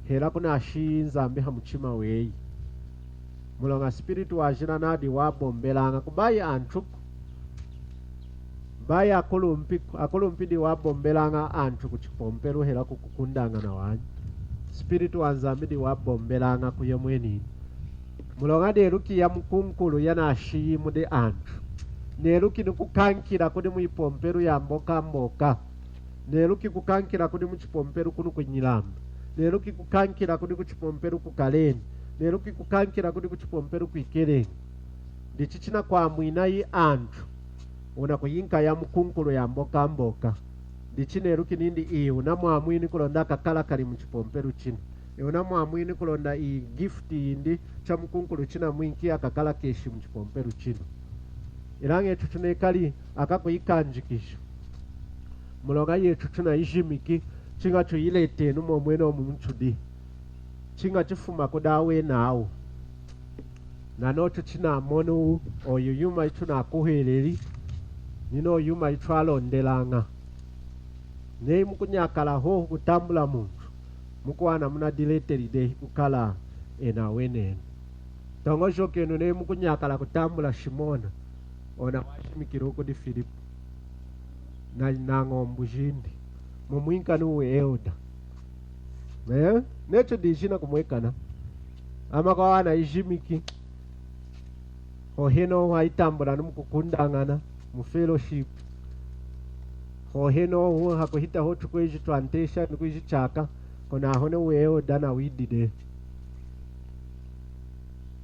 hela kunashiyi Nzambi hamuchima weyi. Muloña spiritu wajila nadi wabombelaña kubayi antuku. Bayi akulumpiku, akulumpi diwu abombelaña antu kuchipompelu hela kukukundañana wanyi. Spiritu wa Nzambi diwu abombelaña kuye mweneni. Muloña neluki yamukunkulu yanashiyi mudi antu. Neluki nikukankila kudi muyipompelu yambokamboka. Neluki kukankila kudi muchipompelu kunu kuNyilamba. Neluki kukankila kudi kuchipompelu kuKaleni. Neluki kukankila kudi kuchipompelu kuIkeleñi. Dichi chinakwamwinayi antu, wunakuyinka yamukunkulu yambokamboka. Dichi neluki nindi iwu wunamwamwini kulonda akakala kali muchipompelu chinu. Iwu wunamwamwini kulonda iyi gift yindi chamukunkulu chinamwinki akakala keshi muchipompelu chinu. Ilaña etu tunekali akakuyikanjikija. Muloña yetu tunayijimiki, chiña tuyiletenu mwomwenomu mutudi. Chiña chifuma kudi aweni awu. Nanochu chinamoni oyu yuma yitunakuhweleli, ninoyu yuma yitwalondelaña. Neyi mukunyakala hohu kutambula muntu, mukuwana munadileteli dehi kukala enu awenenu. Toñojokenu neyi mukunyakala kutambula Shimona, ona wajimikiluwu kudi Filipu na, na ñombu jindi. Mumwinka ni wu elder. Eh? Netu dijina kumwekana. Amakwawu anayijimiki. Hohenohu ayitambula ni mukukundañana mu fellowship. Hohenohu hakuhita hohu tukweji twantesha ni kwiji chaka. Kunahu ni wu elder nawidi dehi.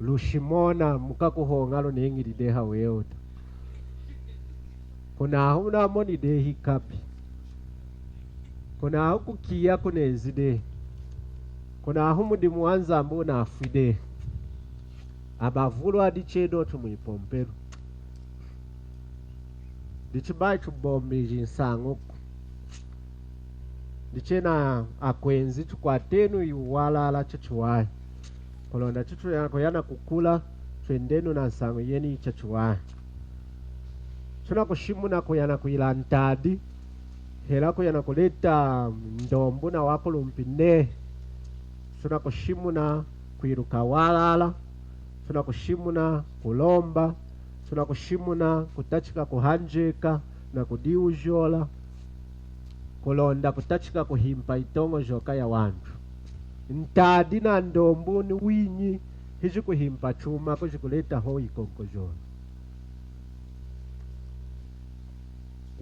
Lushimona mukakuhoña luneñili dehi ha wu elder. Kunahu namoni dehi kapi. Kunahu kukiya kunenzi dehi. Kunahu mudimu wa Nzambi wunafwi dehi. Abavulu adi chenochu muyipompelu. Dichi bayi tubombi jinsañuku. Dichi enu akwenzi tukwatenu iwu walala chachiwahi. Kulonda tutu ya kuya nakukula, twendenu na nsañu yeniyi chachiwahi. Tunakushimuna kuya nakwila ntadi, hela kuya nakuleta ndombu na wakulumpi nehi. Tunakushimuna kwiluka walala, tunakushimuna kulomba, tunakushimuna kutachika kuhanjeka nakudiwujola, kulonda kutachika kuhimpa yitoñojoka yawantu. Ntadi na ndombu ni winyi hijikuhimpa chuma, kujikuleta hohu yikonkojola.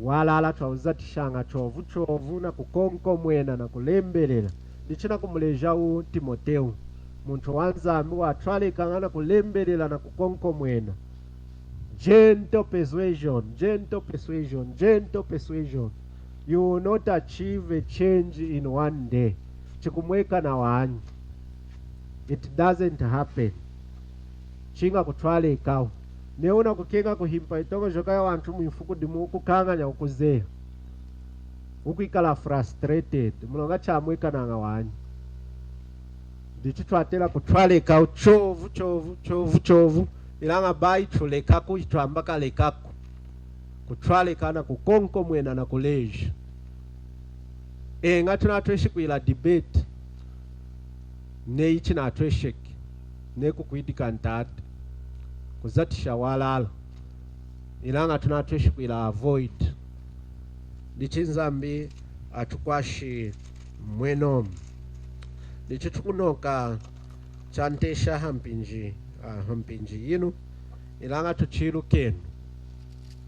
Walala twawuzatishaña chovu chovu nakukonkomwena nakulembelela. Dichi chinakumulejawu Timotewu, muntu wa Nzambi watwalekaña nakulembelela nakukonkomwena. Gentle persuasion, gentle persuasion, gentle persuasion. You will not achieve a change in one day. Chikumwekana wanyi. It doesn't happen. Chiña kutwalekahu. Neyi wunakukeña kuhimpa yitoñojoka yawantu mwifuku dimu, wukukañanya wukuzeya. Wukwikala frustrated. Muloña chamwekanaña wanyi. Dichi twatela kutwalekahu chovu, chovu, chovu, chovu. Ilaña bayi tulekaku, hitwamba kalekaku. Kutwaleka nakukonkomwena nakuleja. Eña, tunatweshi kwila debate. Neyi chinatwesheki. Neyi kukwidika ntadi. kuzatisha walala. Ilaña tunatweshi kwila avoid. Dichi Nzambi atukwashi mwenomu. Dichi tukunoka chantesha hampinji, ah, hampinji yinu. Ilaña tuchilukenu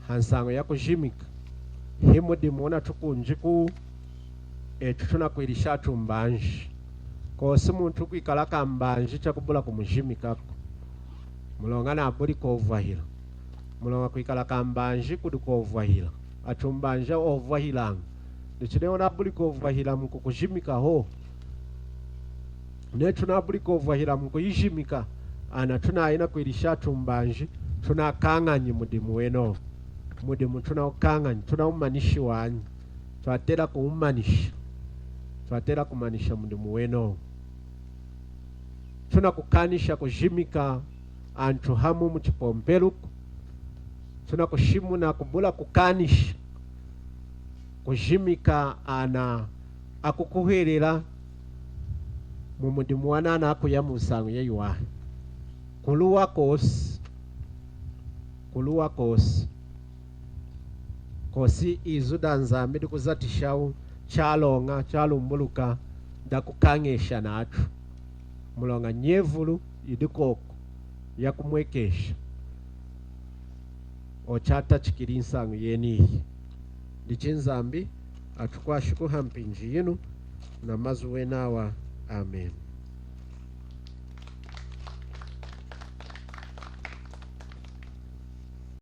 hansañu yakujimika. Himudimu wunatukunjiku, etu tunakwilisha atumbanji. Kosi muntu kwikala kambanji chakubula kumujimikaku. Muloña nabuli kwovwahila. Muloña kwikala kambanji kudi kwovwahila. Atumbanji ovwahilaña. Dichi neyi wunabuli kwovwahila mukukujimika hohu. Neyi tunabuli kwovwahila mukuyijimika, ana tunayi nakwilisha atumbanji, tunakañanyi mudimu wenowu. Mudimu tunawukañanyi, tunawumanisha wanyi. Twatela kuwumanisha. Twatela kumanisha mudimu wenowu. Tunakukanisha kujimika antu hamu muchipompeluku. Tunakushimuna kubula kukanisha kujimika ana akukuhwelela mumudimu wanana akuya munsañu yayiwahi. Kuluwa kosi. Kuluwa kosi. Kosi izu daNzambi dikuzatishawu chaloña, chalumbuluka, dakukañesha nachu. Muloña nyevulu yidi kwoku yakumwekesha. Ochatachikili nsañu yeniyi. Dichi Nzambi atukwashiku hampinji yinu namazu wenawa. Amen.